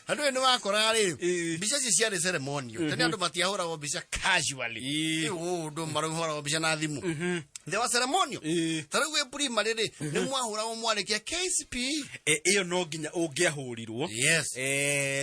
Andũ ĩyo nĩ wakoraga rĩ, Ĩĩ. mbica ici ciarĩ ceremonial. Tene andũ matiahũragwo mbica casually. Ĩĩ. Rĩu ũũ ũndũ marahũragwo mbica na thimũ. There was ceremonial. Ĩĩ. Ta rĩu wĩ primary rĩ, nĩ mwahũragwo mwarĩkia KCPE. Ĩyo no nginya ũngĩahũrirwo. Yes.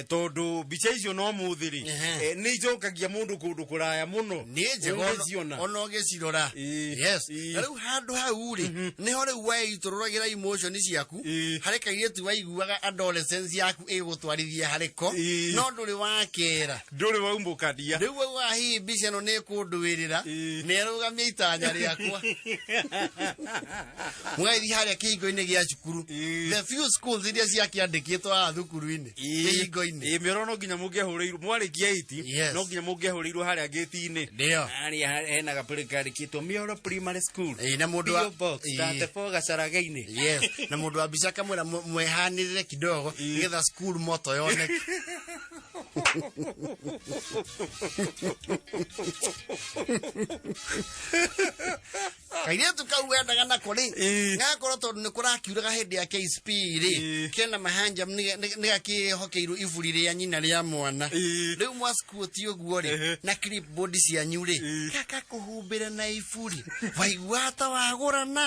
Tondũ mbica icio no mũthĩ rĩ, Ehe. nĩ icokagia mũndũ kũndũ kũraya mũno. Nĩ njega Ũngĩciona. ona ũgĩcirora. Ĩĩ. Yes. Ĩĩ. Na rĩu handũ hau rĩ, nĩho rĩu weitũrũragĩra emotion ciaku Ĩĩ. harĩ kairĩtu waiguaga adolescence yaku ĩgũtwarithia harĩ ko, Ĩĩ. no ndũrĩ wakera. Ndũrĩ waumbũkania. Rĩu waugaga hihi mbica ĩno nĩ ĩkũndũĩrĩra, Ĩĩ. nĩ ĩrũgamia itanya rĩakwa. Mũgagĩthiĩ harĩa kĩhingo-inĩ gĩa cukuru. Ĩĩ. The few schools iria ciakĩandĩkĩtwo haha thukuru-inĩ, kĩhingo-inĩ. Ĩĩ, mĩoro no nginya mũngĩahũrĩirwo mwarĩkia iti, Yes. no nginya mũngĩahũrĩirwo harĩa gĩti-inĩ. Ndio. Harĩa hena gapũrĩ kandĩkĩtwo Mĩoro Primary School. Ĩĩ, na mũndũ wa PO Box Ĩĩ. 34 Gacaraga-inĩ. Yes, na mũndũ wa mbica akamwĩra mwehanĩrĩre kidogo nĩgetha school moto yoneke. Kairĩtu kau wendaga nako rĩ, Ĩĩ. gakorwo tondũ nĩ kũrakiuraga hĩndĩ ya KCPE rĩ, Ĩĩ. kena mahanjam nĩ gakĩhokeirwo iburi rĩa nyina rĩa mwana. Ĩĩ. Rĩu mwaskuoti ũguo rĩ, Ehe. na clipboard cianyu rĩ, Ĩĩ. gakakũhumbĩra na iburi, waigua ta wagũrana.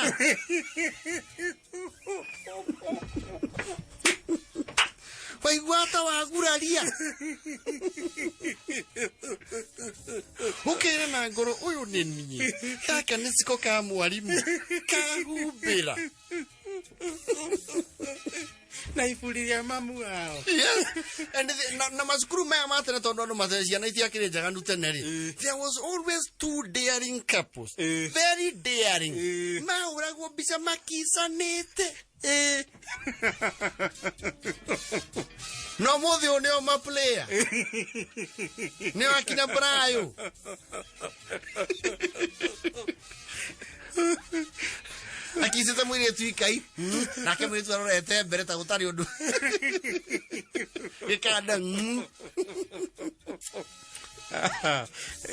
Waigua ta waguraria. Ũkĩra na ngoro ũyũ nĩ niĩ, gaka nĩ ciko ka mwarimũ kahumbĩra. Na iburi rĩa mamu wao. Yes. And na macukuru maya ma tene tondũ andũ mate ciana itiakĩrĩ njaganu tene rĩ, Ĩĩ. there was always two daring couples, Ĩĩ. very daring, Ĩĩ. mahũragwo mbica makicanĩte. Ĩĩ. No mũthĩ ũyũ nĩo maplayer, nĩo akina Brayo. Akicĩte mũirĩtu ikai, nake mũirĩtu arorete mbere ta gũtarĩ ũndũ gĩkanda.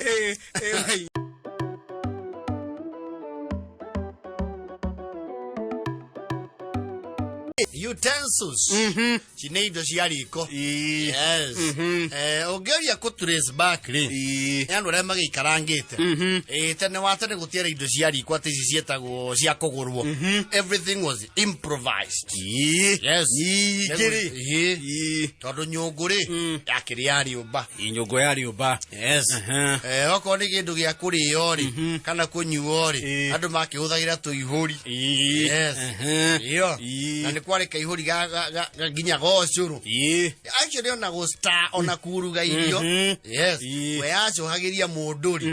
Ĩĩ, ĩĩ. Utensils ci nĩ indo cia riko. Ĩĩ. Yes. Ũngĩgeria kũ trace back rĩ, Ĩĩ. nĩ andũ arĩa magĩikarangĩte. Ĩĩ, tene wa tene gũtiarĩ indo cia riko atĩ ici ciĩtagwo cia kũgũrwo. Everything was improvised. Ĩĩ. Yes. Ningĩ rĩ. Ĩĩ. Ĩĩ. Tondũ nyũngũ rĩ, yakĩrĩ ya rĩũmba. Ĩĩ, nyũngũ ya rĩũmba. Yes. Aha. Okorwo nĩ kĩndũ gĩa kũrĩo rĩ, kana kũnyuo rĩ, Ĩĩ. andũ makĩhũthagĩra tũihũri. Ĩĩ. Yes. Aha. Ĩyo. Ĩĩ. Na nĩ kwarĩ kaihũri ga nginya gocũrũ. Ĩĩ. Actually ona gũstar ona kuruga irio. Yes. Ĩĩ. We acũhagĩria mũndũ rĩ.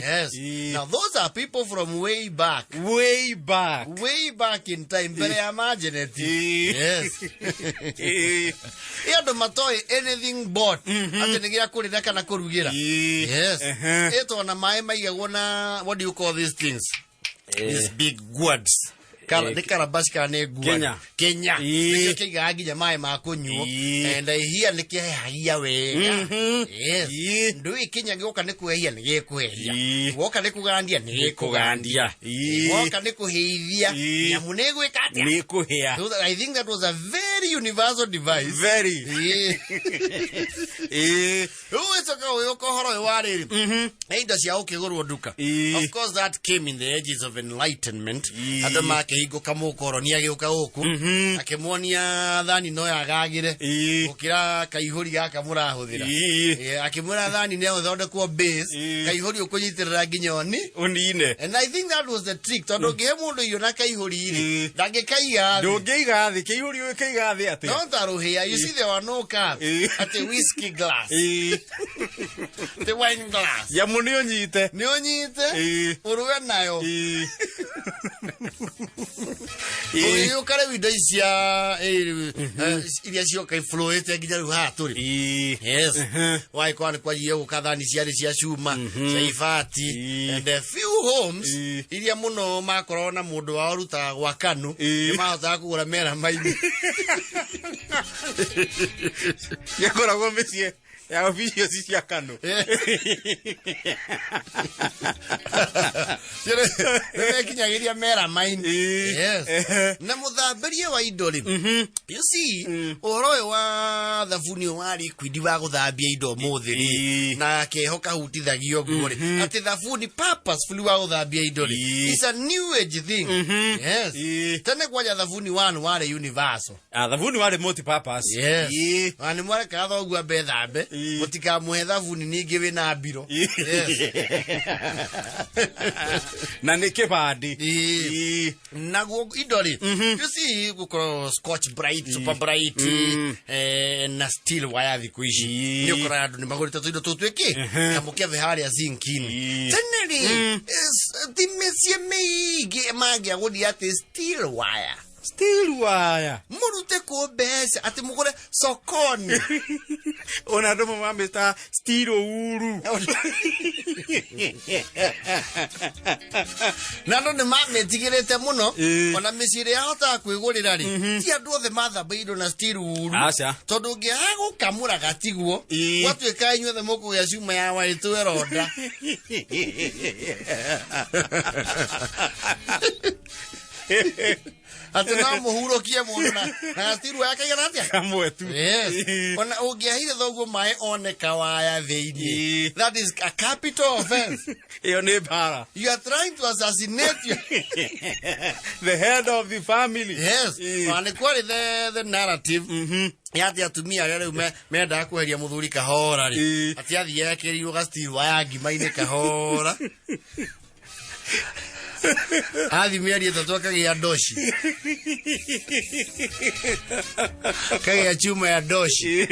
Yes. Ĩĩ. Now those are people from way back. Way back. Way back in time mbere ya majeneti. Ĩĩ. Yes. Ĩĩ. Ĩ andũ matoĩ anything but atĩ nĩ gĩa kũrĩra kana kũrugĩra. Ĩĩ. Yes. Ehe. Ĩtwo na maĩ maigagwo na, what do you call these things? These big gourds. Nĩ calabash kana nĩ gourd? Kenya. Kenya. Ĩĩ. Nĩkĩo kĩigaga nginya maĩ ma kũnyuo. Ĩĩ. And ihia nĩ kĩhehagia wega. Yes. Ĩĩ. Ndũĩ Kenya gĩoka nĩ kwehia nĩ gĩkwehia. Ĩĩ. Woka nĩ kũgandia nĩ gĩkũgandia. Ĩĩ. Woka nĩ kũhĩithia. Ĩĩ. Nyamũ nĩ ĩgwĩka atĩa? Nĩ kũhĩa. So I think that was a very universal device. Very. Ĩĩ. Ĩĩ. Rĩu ũgĩcoka ũgĩũka ũhoro ũyũ wa rĩrĩ, nĩ indo cia gũkĩgũrwo nduka. Ĩĩ. Of course that came in the ages of enlightenment. Ĩĩ. Andũ makĩhingũka, mũkoroni agĩũka gũkũ akĩmuonia thani no yagagĩre Ĩĩ. gũkĩra kaihũri gaka mũrahũthĩra. Ĩĩ. Ĩĩ, akĩmwĩra thani nĩ ĩthondekwo base, Ĩĩ. kaihũri ũkũnyitĩrĩra nginya oni. Ũnine. And I think that was the trick, tondũ ũngĩhe mũndũ irio na kaihũri rĩ, Ĩĩ. ndangĩkaiga thĩ. Ndũngĩiga thĩ kĩihũri ũkĩiga thĩ atĩa? No ta rũhĩa, you see, there were no cups. Ĩĩ. Atĩ whiskey glass, Ĩĩ. the wine glass. Nyamũ nĩ ũnyite. Nĩ ũnyite, Ĩĩ. ũruge nayo. Ĩĩ. Ĩĩ. Ũgĩũka rĩu indo ici cia iria cioka iflowĩte nginya rĩu haha tũrĩ. Ĩĩ. Yes. Wagĩkorwo nĩ kwanjirie gũka thani ciarĩ cia cuma, cia ibati, Ĩĩ. and a few homes Ĩĩ. iria mũno makoragwo na mũndũ wao ũrutaga gwa kanu, Ĩĩ. nĩ mahotaga kũgũra mera maini. Gĩkoragwo mĩciĩ. Ya officials cia Kano. Nĩmekinyagĩria melamine. Yes. Na mũthambĩrie wa indo rĩ, you see, ũhoro ũyũ wa thabuni wa liquid wa gũthambia indo ũmũthĩ rĩ, na keho kahutithagio ũguo rĩ, atĩ thabuni purposefully wa gũthambia indo rĩ, is a new age thing. Yes. Tene kwanja thabuni one warĩ universal. Ah, thabuni warĩ multi purpose. Yes. Na nĩ mwarekaga thoguo ambe thambe, mũtikamũhe thabuni ningĩ wĩna mbiro. Yes. Na nĩ kĩbandĩ. Naguo indo rĩ, you see, gũkorwo Scotch Bright, Super Bright, na steel wire thikũ ici, nĩ ũkoraga andũ nĩ magũrĩte tũindo tũu twĩkĩ kamũkebe harĩa zinki-inĩ. Tene rĩ, ti mĩciĩ mĩingĩ mangĩagũrire atĩ steel wire. Steel wire. Mũrute kũ mbeca atĩ mũgũre sokoni? Ona andũ mamĩta steel uru. Na andũ nĩ mamĩtigĩrĩte mũno. Ona mĩciĩ ĩrĩa yahotaga kwĩgũrĩra rĩ, ti andũ othe mathamba indo na steel uru. Aca. Tondũ ũngĩaga gũkamũra gatiguo, gwatuĩka inyuothe mũkũgĩa cuma ya waitũ ĩronda. Atĩ no mũhurũkie mũndũ na steel wire kaigana atĩa? Kamwe tu. Yes. Ona ũngĩahire thoguo maĩ one kawaya thĩinĩ. That is a capital offense. Ĩyo nĩ mbara. You are trying to assassinate your the head of the family. Yes. Ona nĩ kwarĩ the narrative ya atĩ atumia arĩa rĩu mendaga kweheria mũthuri kahora rĩ, atĩ athiĩ ekĩrirwo ga steel wire ngima-inĩ kahora. Athi mĩeri ĩtatũ akagĩa ndoci. Akagĩa chuma ya ndoci.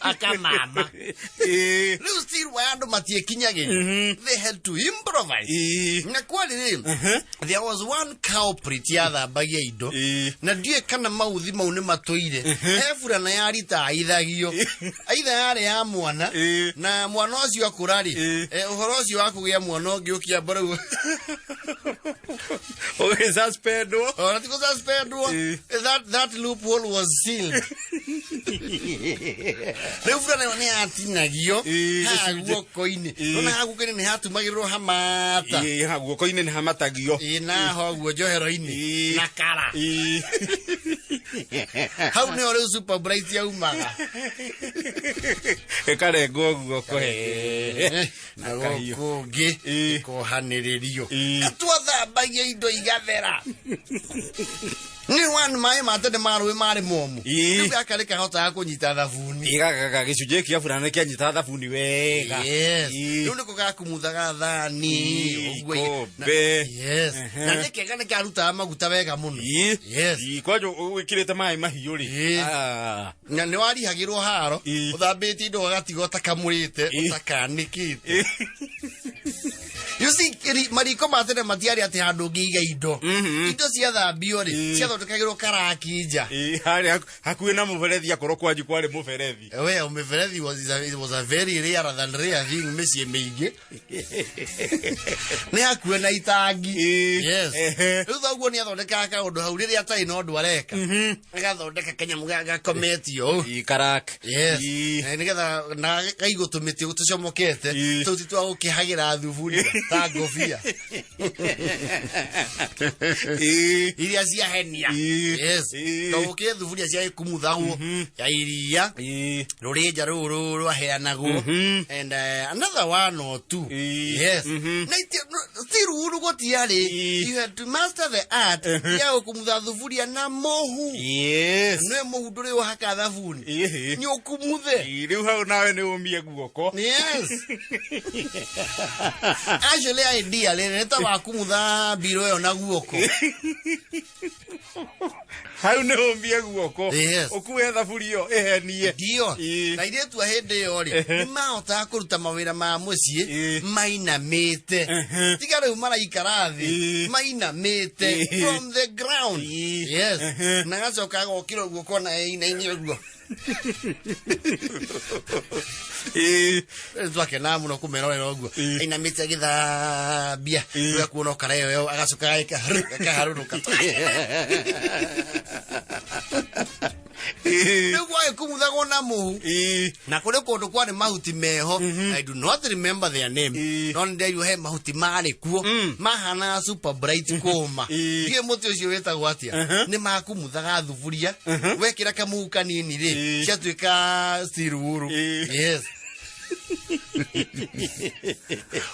Akamama. Rĩu steel wire andũ matiĩkinyagĩria. They had to improvise. Na kwarĩ rĩ, there was one culprit yathambagia indo. Na ndiũĩ kana mauthi mau nĩ matũire. He burana ya rita aithagio. Aitha yarĩ ya mwana. Na mwana ũcio akũra rĩ, ũhoro ũcio wa kũgĩa mwana ũngĩ ũkĩamba rĩu. Okay, suspendwo. Ona ti gũsuspendwo. That loophole was sealed. Rĩu burana ĩyo nĩ yatinagio haha guoko-inĩ. Ona haha guoko-inĩ nĩ hatumagĩrĩrwo hamata. Haha guoko-inĩ nĩ hamatagio. Na ho guo njohero-inĩ. Na kara. Hau nĩho rĩu Super Bright yaumaga. Ĩkarengwo guoko. Na gũkũ ũngĩ ĩkohanĩrĩrio. Twathambagia indo igathera. Nĩ one maĩ ma tene ma rũĩ marĩ momũ. Rĩu gaka nĩ kahotaga kũnyita thabuni. Gaka gĩcunjĩ kĩa burana kĩanyita thabuni wega. Yes. Rĩu nĩko gakumuthaga thani, ũguo. Ikombe. Yes. Na nĩ kega nĩ karutaga maguta wega mũno. Yes. Kwanja wĩkĩrĩte maĩ mahiũ rĩ. Na nĩ warihagĩrwo haro, ũthambĩtie indo ũgatiga ũtakamũrĩte, ũtakanĩkĩte. You see, mariko ma tene matiarĩ atĩ handũ ũngĩiga indo. Indo ciathambio rĩ, ciathondekagĩrwo karaki nja. Harĩa hakuhĩ na mũberethi akorwo kwanyu kwarĩ mũberethi. We, mũberethi was a very rare than rare thing mĩciĩ mĩingĩ. Nĩ hakuhĩ na itangi. Yes. Rĩu thoguo nĩ athondekaga kaũndũ hau rĩrĩa atarĩ na ũndũ areka. Agathondeka kanyamũ gakometio ũũ. Karak. Yes. Nĩgetha na kaigwo tũmĩtĩ tũcomokete, tũu ti twa gũkĩhagĩra thuburia ta ngobia. Iria ciahenia. Yes. To gũkĩrĩ thuburia cia gĩkumuthagwo, ya iria, rũrĩnja rũrũ rwaheanagwo. And another one or two. Yes. Na ti ruru gũtiarĩ. You had to master the art ya gũkumutha thuburia na mũhu. Yes. Nĩ mũhu ndũrĩ ũhaka thabuni. Nĩ ũkumuthe. Rĩu hau nawe nĩ ũmie guoko. Yes. Actually idea rĩrĩ nĩ ta wakumutha mbiro ĩyo na guoko. Hau nĩ ũmie guoko. Yes. Ũkue thaburia ĩyo ĩhenie. Ndio. Na airĩtu a hĩndĩ ĩyo rĩ, nĩ mahotaga kũruta mawĩra ma mũciĩ mainamĩte. Tiga rĩu maraikara thĩ, mainamĩte from the ground. Yes. Na gacoka agokĩra ũguo kona ĩinaine ũguo. Twakenaga mũno kũmerorera ũguo. Ainamĩte agĩthambia, rĩu akuona ũkara ĩyo agacoka ageka akaharũrũka. Rĩu gwagĩkumuthagwo na mũhu na kũrĩ kũndũ kwarĩ mahuti meho. I do not remember their name, no nĩ nderirwo he mahuti marĩ kuo mahanaga super bright kũma. Ndiũĩ mũtĩ ũcio wĩtagwo atĩa. Nĩ makumuthaga thuburia, wekĩra kamũhu kanini rĩ, ciatuĩka steel wool. Yes,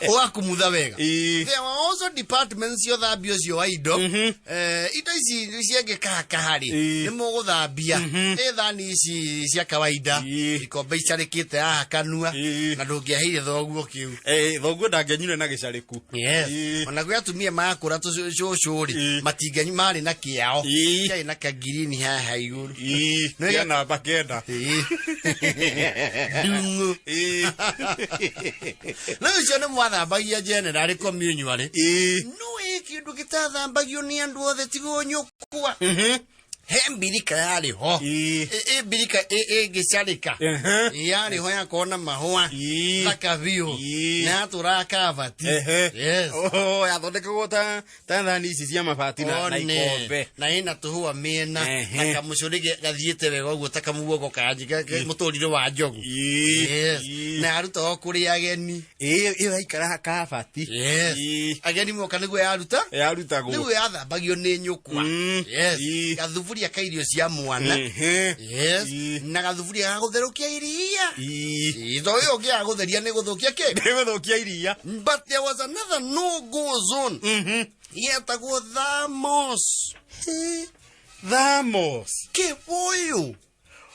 ũgakumutha wega. There were also departments cia ũthambia ũcio wa indo. Indo ici ciangĩkahakaha rĩ, nĩ mũgũthambia ĩ thani ici cia kawaida, ikombe icarĩkĩte haha kanua, na ndũngĩaheire thoguo kĩu. Thoguo ndangĩanyure na gĩcarĩku. Yes. Ona gwĩ atumia makũra tũcũcũ rĩ, matingĩanyu marĩ na kĩao kĩarĩ na kagirini haha igũrũ. Kĩa namba 9. Ndung'u. Rĩu icio nĩ mwathambagia generally communally. No ĩ kĩndũ gĩtathambagio nĩ andũ othe tigo nyũkwa, he mbirika yarĩ ho. Ĩ mbirika ĩngĩcarĩka yarĩ ho yakorwo na mahũa thaka biũ na yatũraga kabati. Yes. Oh, yathondekagwo ta thani ici cia mabati na One. ikombe. Na ĩna tũhũa mĩena na kamũcũrĩ gathiĩte wega ũguo ta kamuguongo kanji mũtũrĩre wa njogu. Yes. Na yarutagwo kũrĩ ageni. Ĩyo yaikara kabati. Yes. Ageni moka nĩguo yaruta. Yarutagwo. Rĩu yathambagio nĩ nyũkwa. Yes. Gathuburia ka irio cia mwana. Yes. Na gathuburia ga gũtherũkia iria. Ĩ, to ũyũ ũngĩaga gũtheria nĩ gũthũkia kĩ? Nĩ gũthũkia iria. But there was another no go zone yetagwo thermos. Thamos. Kĩbũyũ.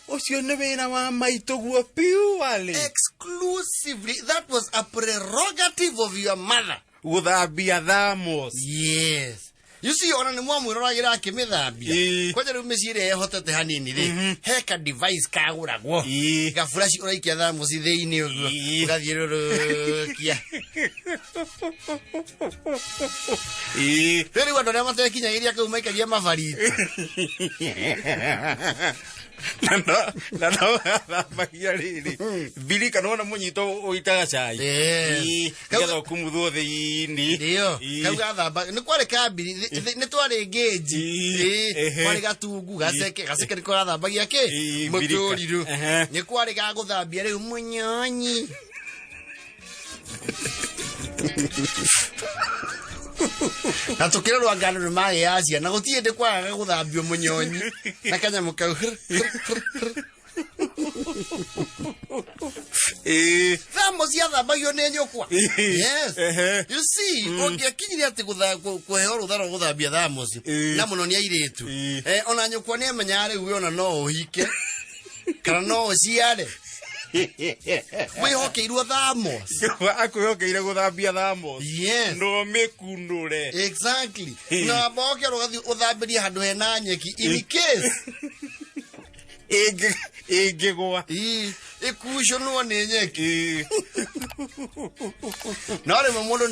Ũcio nĩ wĩra wa maitũ guo purely. Exclusively, that was a prerogative of your mother. Gũthambia thamos. Yes, you see, ona nĩ mwamwĩroragĩra akĩmĩthambia. Kwanja rĩu mĩciĩ ĩrĩa ĩhotete hanini rĩ, he ka device kagũragwo, gaburaci ũraikia thamuci thĩinĩ ũguo, ũgathiũrũrũkia. Rĩu andũ arĩa matekinyagĩria kau maikagia mabariti. Na no gathambagia rĩrĩ mbirika nona mũnyito ũitaga cai. Yes. Nĩgetha ũkumuthwo thĩinĩ. Ndio. Kau gathamba nĩ kwarĩ kambiri, nĩ twarĩ ngĩnji. Kwarĩ gatungu gaceke gaceke nĩko gathambagia kĩ? Mbirika. Mũtũrirũ. Nĩ kwarĩ ga gũthambia rĩu mũnyonyi. Na tũkĩrorwo anga andũ nĩ magĩaga ciana, gũtirĩ hĩndĩ kwagaga gũthambio mũnyonyi na kanyamũ kau hr, hr, hr, hr. Thamo ciathambagio nĩ nyũkwa. Yes. You see, ũngĩakinyire atĩ kũheo rũtha rwa gũthambia thamoci, na mũno nĩ airĩtu. Ona nyũkwa nĩ amenyaga rĩu we ona no ũhike kana no ũciare, wĩhokeirwo thamos. Akwĩhokeire gũthambia thamos. Yes. No mĩkunũre. Exactly. Na mboke ũgathiĩ ũthambĩrie handũ hena nyeki in case Ĩngĩgwa. Ĩkucũnwo nĩ nyeki. No rĩmwe mũndũ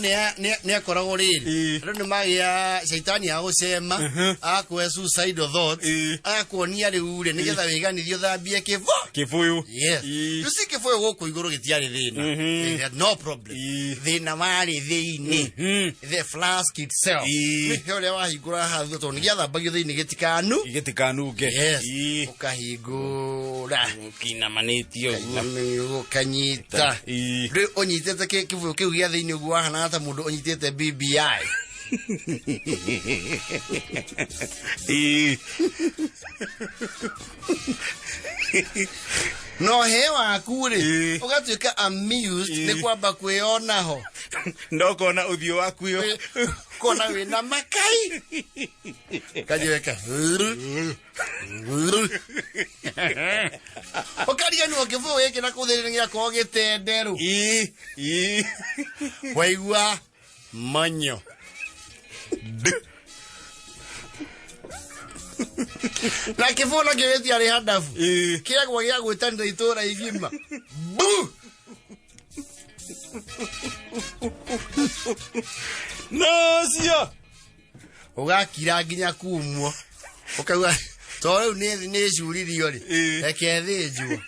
nĩ akoragwo rĩrĩ, andũ nĩ magĩa caitani agũcema, akũhe suicidal thoughts, agakuonia rĩu rĩ nĩgetha wĩganithie ũthambie kĩbo Kĩbũyũ. Yes. You see, kĩbũyũ gũkũ igũrũ gĩtiarĩ thĩna. They had no problem. Thĩna warĩ thĩinĩ, the flask itself. Nĩhe ũrĩa wahingũra haha thutha, tondũ nĩgĩathambagio thĩinĩ gĩtikanu Gĩtikanunge. Yes. Ũkahingũra. Kĩinamanĩtio ũguo. Ũkanyita. Rĩu ũnyitĩte kĩbũyũ kĩu gĩa thĩinĩ ũguo wahanaga ta mũndũ ũnyitĩte BBI. No he waku rĩ, ũgatuĩka amused nĩ kwamba kwĩona ho. No kona ũthiũ waku yo. Kona wĩna makai kanjiweka ũkariganĩrwo kĩbũyũ gĩkĩ na kũu thĩinĩ gĩakorwo gĩtenderũ. Waigua manyo na kĩbũyũ nakĩo gĩtiarĩ handabu, kĩagwa gĩa gwĩtanĩra itũũra igima bu. No cio. Ũgakira nginya kumwo ũkauga To rĩu nĩ curirio rĩ, reke thĩnjwo.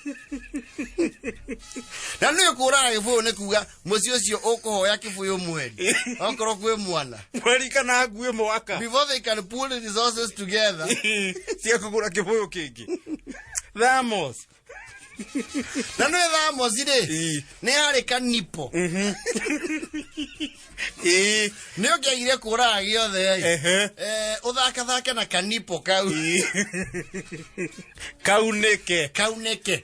Na nĩ kũraga gĩbũyũ nĩ kuga mũciĩ ũcio ũkũhoya kĩbũyũ mweri okorwo kwĩ mwana mweri kana nguĩ mwaka, before they can pull the resources together cia kũgũra kĩbũyũ kĩngĩ thamos. Na nĩ thamos rĩ, nĩ harĩ kanipo. Nĩ ũngĩagire kũraga gĩothe, ũthakathake na kanipo kau. Kaunĩke. Kaunĩke.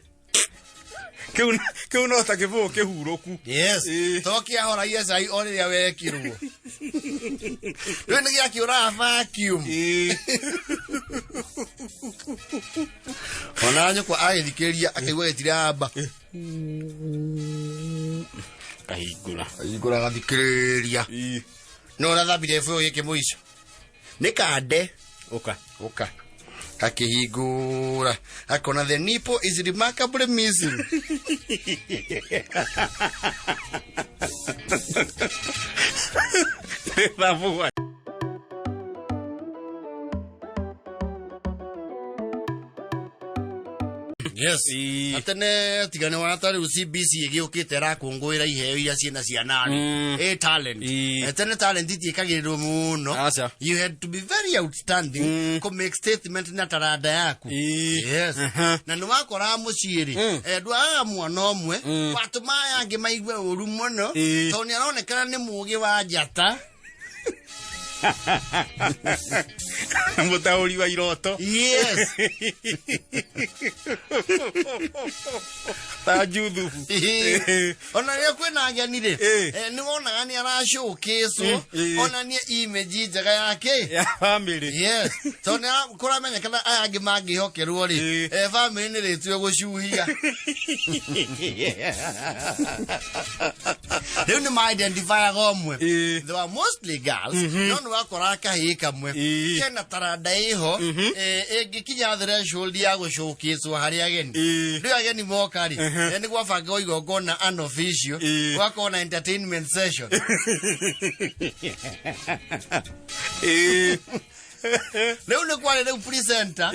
Kĩu no ta kĩbũyũ kĩhurũku. Yes. To kĩahoragia cai o rĩrĩa wekĩrwo. Rĩu nĩ gĩakĩũraga vacuum. Ona nyũkwa agĩthikĩrĩria akaigua gĩtiramba. Kahingũra. Kahingũra agathikĩrĩria. No ũrathambire gĩbũyũ gĩkĩ mũico. Nĩ kande. Ũka. Ũka. Akĩhingũra akona the nipple is remarkably missing. Nĩ Yes. Atene tigane wa ta rĩu CBC ĩgĩũkĩte ĩrakũngũĩra iheo iria ciĩna ciana rĩ. Talent. Tene talent itiĩkagĩrĩrwo mũno. You had to be very outstanding kũ make statement na taranda yaku. Yes. Na nĩ wakoraga mũciĩ rĩ, ndwagaga mwana ũmwe watũma aya angĩ maigue ũru mũno tondũ nĩ aronekana nĩ mũũgĩ wa njata. Mũtaũri wa iroto. Yes. Ta Juthubu. Ona rĩrĩa kwĩna ageni rĩ, nĩ wonaga nĩ aracũkĩcwo onanie image njega yake ya family. Yes. Tondũ nĩ kũramenyekana aya angĩ mangĩhokerwo rĩ, family nĩ rĩtue gũcuhia. Rĩu nĩ ma-identifyaga ũmwe. They were mostly girls. No nĩ wakoraga kahĩĩ kamwe kena taranda ĩho ĩngĩkinya threshold ya gũcũkĩcwo harĩ ageni. Rĩu ageni moka rĩ, nĩ gwabangwo igongona unofficial, gwakorwo na entertainment session. Rĩu nĩ kwarĩ rĩu presenter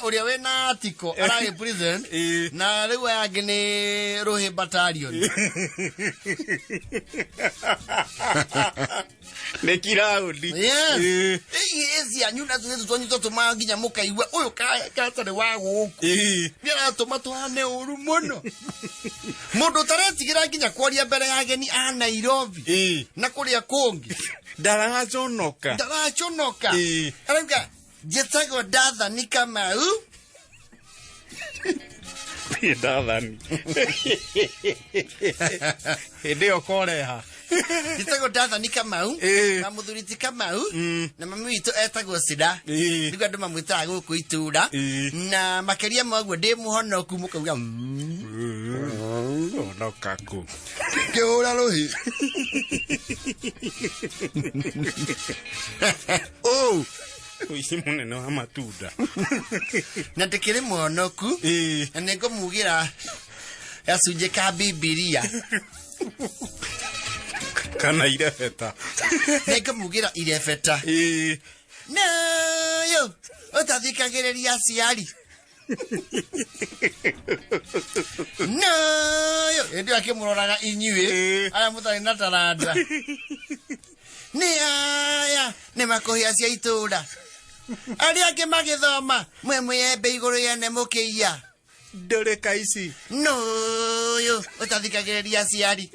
ũrĩa wĩna article aragĩ present, na rĩu aya angĩ nĩ Rũhĩ Battalion. Nĩ kiraũndi. Yes. Ĩ cianyu na tũirĩtu twanyu tũtũmaga nginya mũkaigua ũyũ gatarĩ wa gũkũ. Nĩ aratũma tũhane ũru mũno. Mũndũ ũtaretigĩra nginya kwaria mbere ya ageni a Nairobi na kũrĩa kũngĩ. Ndaraconoka. Ndaraconoka. Arauga njĩtagwo Ndathani Kamau. Ndathani. Hĩndĩ ĩyo koreha. Njĩtagwo Ndathani Kamau na mũthuri ti Kamau na mami witũ etagwo Sida. Nĩguo andũ mamwĩtaga gũkũ itũra. Na makĩria ma ũguo ndĩ mũhonoku mũkauga honoka kũ. Kĩhũra rũhĩ. Oh, ũici mũnene wa matunda. Na ndĩkĩrĩ mũhonoku. Na nĩngũmugĩra gacunjĩ ka Bibilia. Kana irebeta. Nĩngũmugĩra irebeta. Nayo ũtathikagĩrĩria aciari. Nayo hĩndĩ ĩyo akĩmũroraga inyuĩ arĩa mũtarĩ na taranda. Nĩ aya nĩ makũhĩa cia itũra. Arĩa angĩ magĩthoma mwe mwĩembe igũrũ yene mũkĩiya. Ndũrĩka ici. Nũyũ ũtathikagĩrĩria aciari.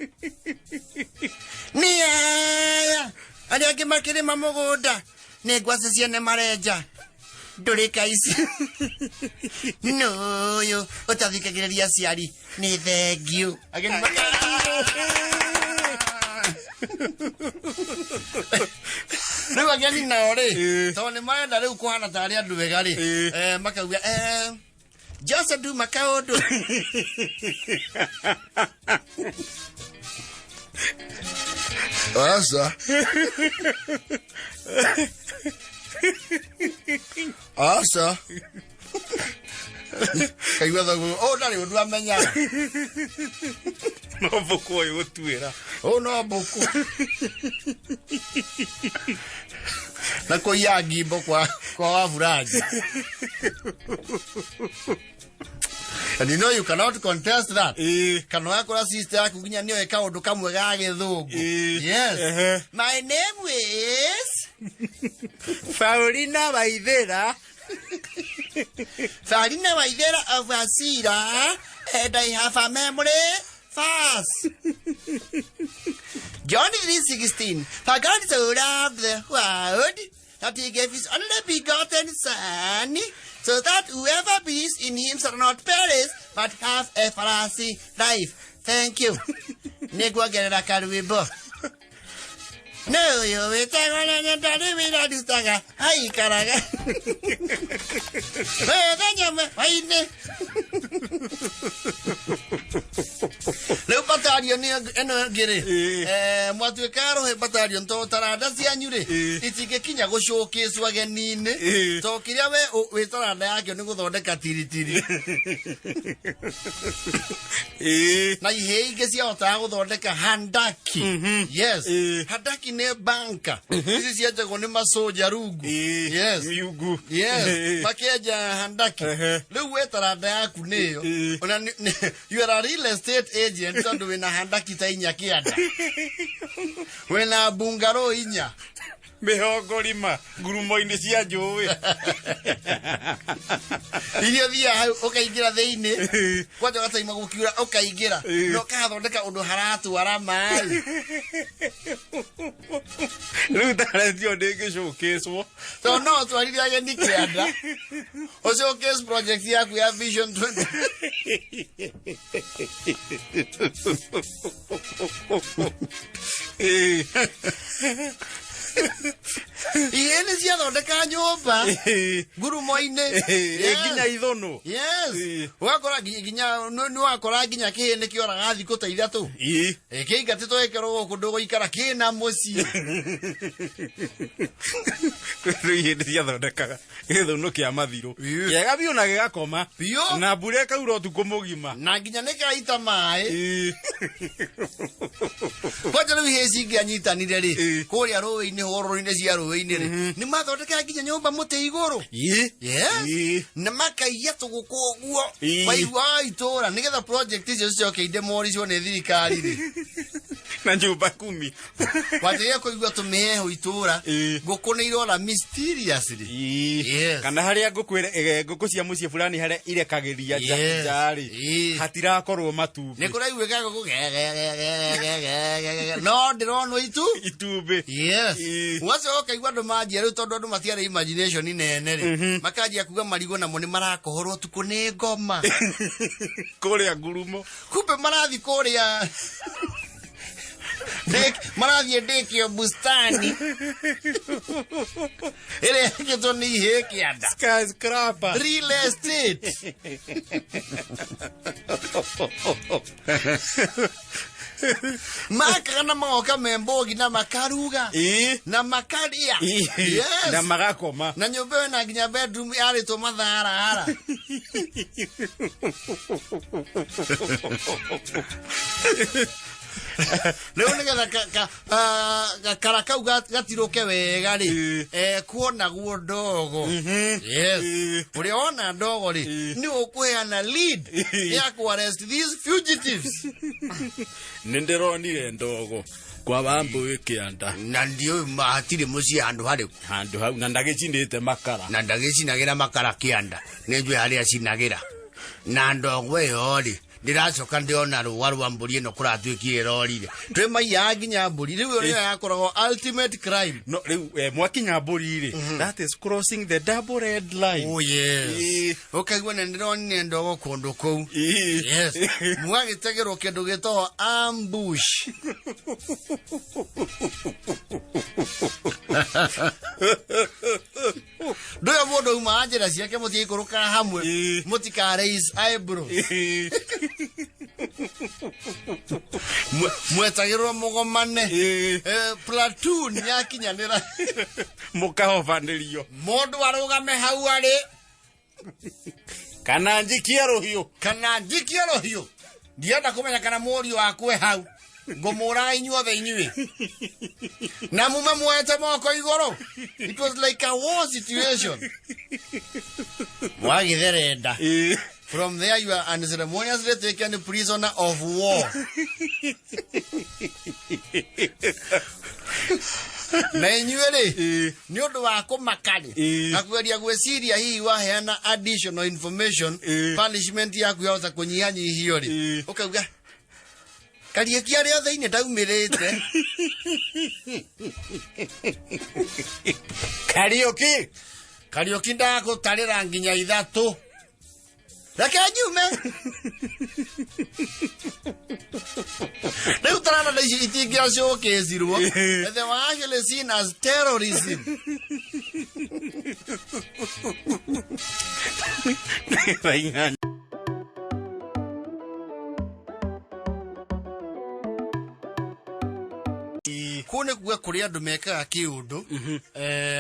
Nĩ aya arĩa angĩ makĩrĩma mũgũnda nĩ ngwacĩ ciene marenja. Ndũrĩka ici. Nũyũ ũtathikagĩrĩria aciari nĩ thengiũ. Ageni rĩu ageni nao rĩ, tondũ nĩ marenda rĩu kũhana tarĩ andũ wega rĩ, makauga Jose nduma kaũndũ. Aca. Aca. Kaigua thoguo, ũũ ndarĩ ũndũ amenyaga. No mbũkũ ũyũ gũtuĩra. Ũũ no mbũkũ. Na kũiya ngimbo kwa Kwa Waburangi. And you know you cannot contest that. Kana wakora sister yaku nginya nĩoĩ kaũndũ kamwe ga gĩthũngũ. Yes. My name is Paulina Waithera. Paulina Waithera of Asira, and I have a memory fast. John 3:16. For God so loved the world that he gave his only begotten Son, so that whoever believes in him shall not perish, but have everlasting life. Thank you. Nĩngwongerera karwĩmbo. Nĩ ũyũ wĩtagwo na ndarĩ wĩra ndutaga aikaraga mũthenya ũmwe hwainĩ. Rĩu batarion ĩno ĩngĩ rĩ, mwatuĩka rũhĩ batarion tondũ taranda cianyu rĩ itingĩkinya gũcũkĩcwo ageni-inĩ, tondũ kĩrĩa we wĩ taranda yakĩo nĩ gũthondeka tiritiri. Na ihĩĩ ingĩ ciahotaga gũthondeka handaki. Yes. Handaki nĩ banka ici cienjagwo nĩ macoja rungu. Yes. Miungu. Yes. Makenja handaki. Rĩu we taranda yaku nĩyo. Ona you are a real estate agent tondũ wĩna handaki ta inya kĩanda, wĩna bungalow inya. Mĩhongo rima ngurumo-inĩ cia njũĩ. Iria thiaga hau ũkaingĩra thĩinĩ kwanja ũgataima gũkiura ũkaingĩra na ũkahathondeka ũndũ haratwara maĩ. Rĩu tarentio ndĩngĩcũkĩcwo. Tondũ no ũtwarire ageni kĩanda ũshowcase project yaku ya Vision 20. Ihĩĩ nĩ ciathondeka nyũmba ngurumo-inĩ. Nginya ithũnũ. Yes. Ũgakora nginya nĩ wakora nginya kĩhĩ nĩ kĩoraga thikũ ta ithatũ. Kĩingatĩtwo gĩkerwo gũkũ ndũgũikara kĩna mũciĩ. Rĩu ihĩĩ nĩ ciathondekaga gĩthũnũ kĩa mathirũ kĩega biũ na gĩgakoma. Biũ. Na mbura ĩkaura ũtukũ mũgima. Na nginya nĩ kaita maĩ. Kwanja rĩu ihĩĩ cingĩanyitanire rĩ, kũrĩa rũĩ-inĩ hũrũrũ-inĩ cia rũĩ-inĩ rĩ, nĩ mathondekaga nginya nyũmba mũtĩ igũrũ. Yes. Na makaiya tũgũkũ ũguo. Maigua itũra nĩgetha project icio cicoke idemoricwo nĩ thirikari rĩ. Na nyũmba kumi. Wanjĩrĩria kũigua tũmĩheho itũra, ngũkũ nĩ irora mysteriously. Yes. Kana harĩa ngũkũ ngũkũ cia mũciĩ fulani harĩa irekagĩria nja rĩ, hatirakorwo matumbĩ. Nĩ kũraiguĩka ngũkũ ge ge ge ge ge ge ge ge ge. No ndĩronwo itu itumbĩ. Yes. Ũgacoka ũkaigua andũ manjia rĩu tondũ andũ matiarĩ imagination nene rĩ, makanjia kuga marigũ namo nĩ marakohorwo ũtukũ nĩ ngoma. Kũrĩa ngurumo. Kumbe marathiĩ kũrĩa marathiĩ ndĩkĩo bustani ĩrĩa ĩkĩtwo nĩ ihĩĩ kĩanda. Skyscraper. Real estate. Makaga na magoka me mbogi na makaruga na makaria. Yes. Na magakoma. Na nyũmba ĩyo na nginya bedroom yarĩtwo matharahara. Rĩu nĩgetha gakara kau gatirũke wega rĩ, kuonagwo ndogo. Yes. Ũrĩa wona ndogo rĩ, nĩ ũkũheana lead ya kũ arrest these fugitives. Nĩ ndĩronire ndogo kwa Wambũi kĩanda. Na ndiũĩ hatirĩ mũciĩ handũ harĩkũ. Handũ hau na ndagĩcinĩte makara. Na ndagĩcinagĩra makara kĩanda. Nĩ njũĩ harĩa acinagĩra. Na ndogo ĩyo rĩ, ndĩracoka ndĩrona rũa rwa mbũri ĩno kũratuĩkire ĩrorire. Twĩ maiyaga nginya mbũri. Rĩu ĩyo nĩyo yakoragwo ultimate crime. No, rĩu, mwakinya mbũri rĩ, that is crossing the double red line. Oh, yes. Ũkaigua nĩ ndĩronire ndogo kũndũ kũu. Yes. Mwagĩtegerwo kĩndũ gĩtagwo ambush. Ndũyũ mũndũ umaga njĩra ciake mũtigaikũrũkaga hamwe, mũtika raise eyebrows. Mwetagĩrwo mũgomane. Platoon yakinyanĩra. Mũkahobanĩrio. Mũndũ arũgame hau arĩ. Kana njikie rũhiũ. Kana njikie rũhiũ. Ndienda kũmenya kana mũriũ waku e hau. Ngũmũraga inyuothe inyuĩ. Na mume muoete moko igũrũ. It was like a war situation. Mwagĩtherenda. From there you are unceremoniously taken prisoner of war. Na inyuĩ rĩ, nĩ ũndũ wa kũmaka rĩ, na kũgeria gwĩciria hihi waheana additional information, punishment yaku yahota kũnyihanyihio rĩ, ũkauga Kariũki arĩ o thĩinĩ ndaumĩrĩte. Kariũki. Kariũki ndagũtarĩra nginya ithatũ. Reke njume. Rĩu taranda ici itingĩacũkĩcirwo. They were actually seen as terrorism. Thaa inyanya. Kũu nĩ kuga kũrĩ andũ mekaga kĩũndũ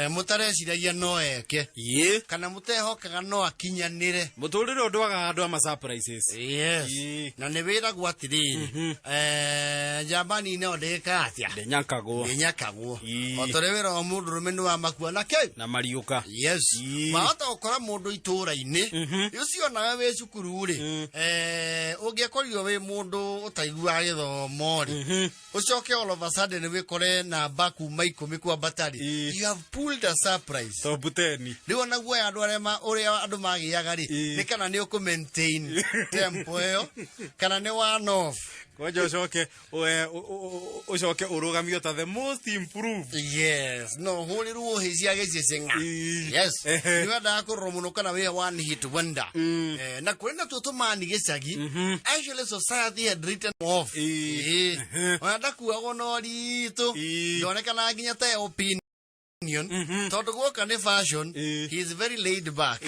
mũtareciragia no eke kana mũtehokaga no akinyanĩre. Mũtũrĩre ũndwagaga andũ ama surprises. Yes. Na nĩ wĩragwo atĩrĩrĩ, njamba nini no ndĩka atĩa? Ndĩnyakagwo. Ndĩnyakagwo. O ta ũrĩa wĩra wa mũndũrũme nĩ wa makua na kĩ? Na mariũka. Yes. Wahota gũkora mũndũ itũũra-inĩ ũcio nawe wĩ cukuru rĩ, ũngĩakorirwo wĩ mũndũ ũtaiguaga gĩthomo rĩ, ũcoke all of a sudden wĩkore namba kuma 10 kwambata rĩ, you have pulled a surprise. Top 10. Rĩu ona guoya andũ arĩa ũrĩa andũ magĩaga rĩ, nĩ kana nĩ ũkũ maintain tempo ĩyo kana nĩ one off. Kwanja ũcoke ũcoke ũrũgamio ta the most improved. Yes, no hũrĩrwo hĩ cia gĩcĩcĩng'a. Yes. Nĩ wendaga kũrorwo mũno kana wĩ one hit wonder. Na kũrĩ na tuo tũmani gĩcagi. Actually society had written off. Ona ndakuagwo na ũritũ. Ndonekanaga nginya ta opinion. Tondũ guoka nĩ fashion, he is very laid back.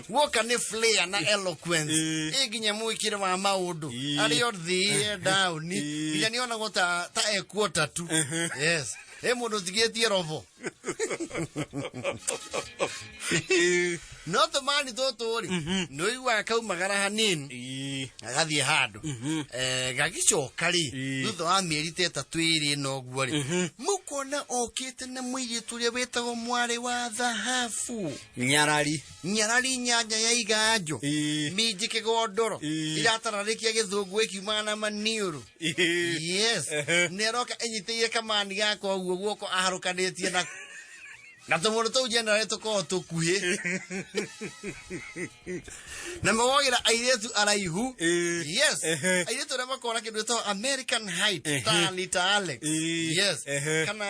Guoka nĩ flair na eloquence. Ĩ nginya mwĩkĩre wa maũndũ. Arĩ o thĩ down. Nginya nĩ onagwo ta e quarter tu. Yes. Ĩ mũndũ ũtigĩtie robo. No tũmani tũtũ rĩ, nĩ ũiguaga kaumagara hanini. Agathiĩ handũ. Gagĩcoka rĩ, thutha wa mĩeri ta ĩtatũ ĩrĩ ĩna ũguo rĩ, mũkona okĩte na mũirĩtu ũrĩa wĩtagwo mwarĩ wa thahabu. Nyarari. Nyarari nyanya ya iganjo. Minji kĩgondoro. Iratararĩkia gĩthũngũ ĩkiumaga na maniũrũ. Yes. Nĩ aroka ĩnyitĩire kamani gakwa ũguo guoko aharũkanĩtie na na tũmũndũ tũu generally tũkoragwo tũkuhĩ. Na magwagĩra airĩtu araihu. Yes. Airĩtu arĩa makoragwo na kĩndũ gĩtagwo American height, ta Anita Alex. Yes. Kana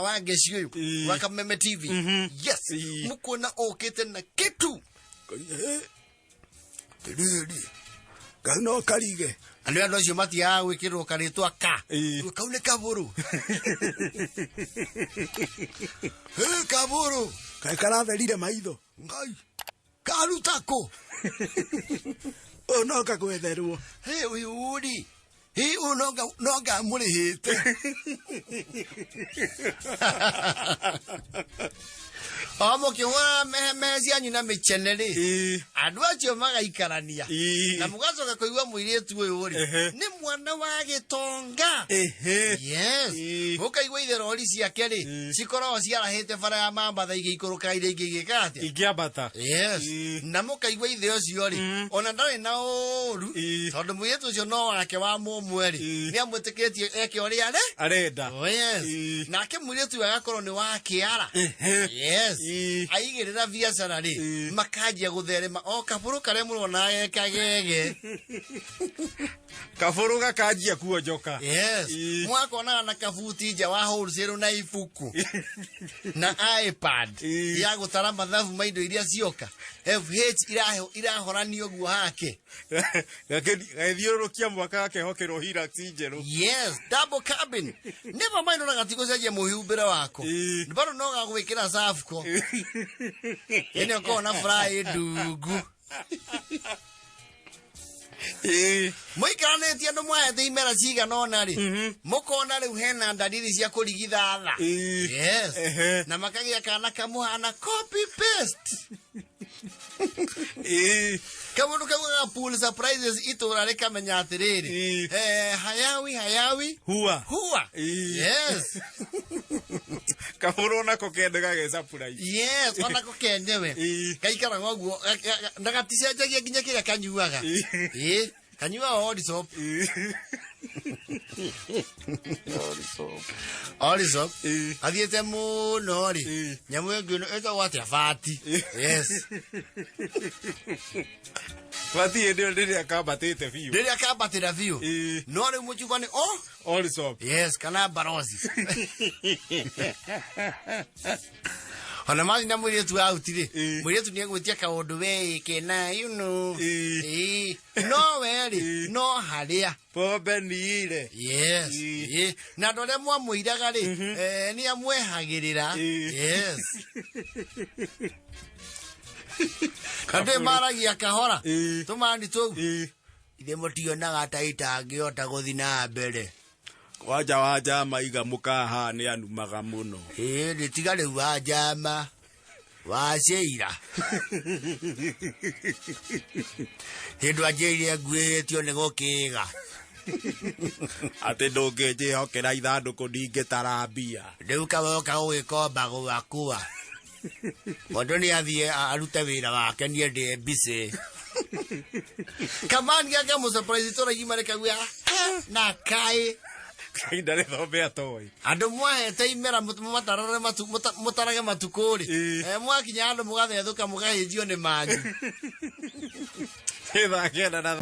Wangeci ũyũ, wa Kameme TV. Yes. Mũkuona okĩte na kĩtu. Rĩrĩ. Kau no karige. Andũ andũ acio matiagaga gwĩkĩrwo karĩtwa ka. Kau nĩ kabũrũ. Hĩ, kabũrũ. Kaĩ karatherire maitho. Ngai. Karuta kũ? Ũyũ no kagwetherwo. Hĩ, ũyũ rĩ. Hĩ, ũyũ no ngamũrĩhĩte. O mũkĩhũra mehe cianyu na mĩcene rĩ, andũ acio magaikarania. Na mũgacoka kũigua mũirĩtu ũyũ rĩ, nĩ mwana wa gĩtonga. Yes. Ũkaigua itherori ciake rĩ, cikoragwo ciarahĩte bara ya Mambatha igĩikũrũka iria ingĩ igĩka atĩa? Ingĩambata. Yes. Na mũkaigua ithe ũcio rĩ, ona ndarĩ na ũru, tondũ mũirĩtu ũcio no wake wa mũmwe rĩ, nĩ amwĩtĩkĩtie eke ũrĩa arĩ? Arenda. Oh, yes. Nake mũirĩtu ũyũ agakorwo nĩ wa kĩara. Yes. Aigĩrĩra biacara rĩ, makanjia gũtherema o kabũrũ karĩa mũrona gekagege. Kabũrũ gakanjia kuonjoka. Yes. Mwakonaga na kabuti nja wa wholesale na ibuku na iPad ya gũtara mathabu ma indo iria cioka. FH irahoranio guo hake. Gagĩthiũrũrũkia mwaka gakehokerwo Hilux njerũ. Yes, double cabin. Never mind ona gatigũcenjia mũhumbĩre wako. Bado no gagwĩkĩra Safco. Ĩno ũkoragwo na fry ndungu. Mũikaranĩtie andũ mwahete imera cigana ũna rĩ, mũkona rĩu hena ndariri cia kũrigithatha. Yes. Na makagĩa kana kamũhana copy paste. Kamundu kau gagapull surprises itũra rĩkamenya atĩrĩrĩ, hayawi hayawi Hua. Hua. Yes. Kabũrũ nako kende gage surprise. Yes, onako kenyewe kaikaraga ũguo na gaticenjagia nginya kĩrĩa kanyuaga. Ĩĩ, kanyuaga Orisop. Orisop. Athiĩte mũno rĩ, nyamũ ĩngĩ ĩno ĩtagwo atĩa, fati. Yes. Bati hĩndĩ ĩyo rĩrĩa kambatĩte biũ. Rĩrĩa kambatĩra biũ. No rĩu mũcuba nĩ o Orisop. Yes, kana barozi. Ona mathi na mũirĩtu auti rĩ, mũirĩtu nĩ egwĩtia kaũndũ we kena you know. Ĩĩ. No we rĩ, no harĩa Pombe niire. Yes. Ĩĩ. Na andũ arĩa mwamũiraga rĩ, nĩ amwehagĩrĩra. Yes. Andũ maragia kahora. Tũmani tũu. Ithe mũtionaga ta itangĩhota gũthiĩ na mbere. Kwanja wa njama iga mũkaha nĩ anumaga mũno. Ĩĩ, nĩ tiga rĩu wa njama wa Sheila. Hĩndĩ anjĩrire nguĩtio nĩ gũkĩga. Atĩ ndũngĩnjĩhokera ithandũkũ ndingĩtara mbia. Rĩu kawoka gũgĩkomba gwakwa. Mũndũ nĩ athiĩ arute wĩra wake, niĩ ndĩ busy. Kamani gaka mũsurprise itũra igima rĩkauga, "Eh, na kaĩ." Kahinda rĩthombe atoĩ. Andũ mwahete imera matarare mũtarage matukũ rĩ. Mwakinya handũ mũgathethũka mũgahĩnjio nĩ manyu. Thaa 9 na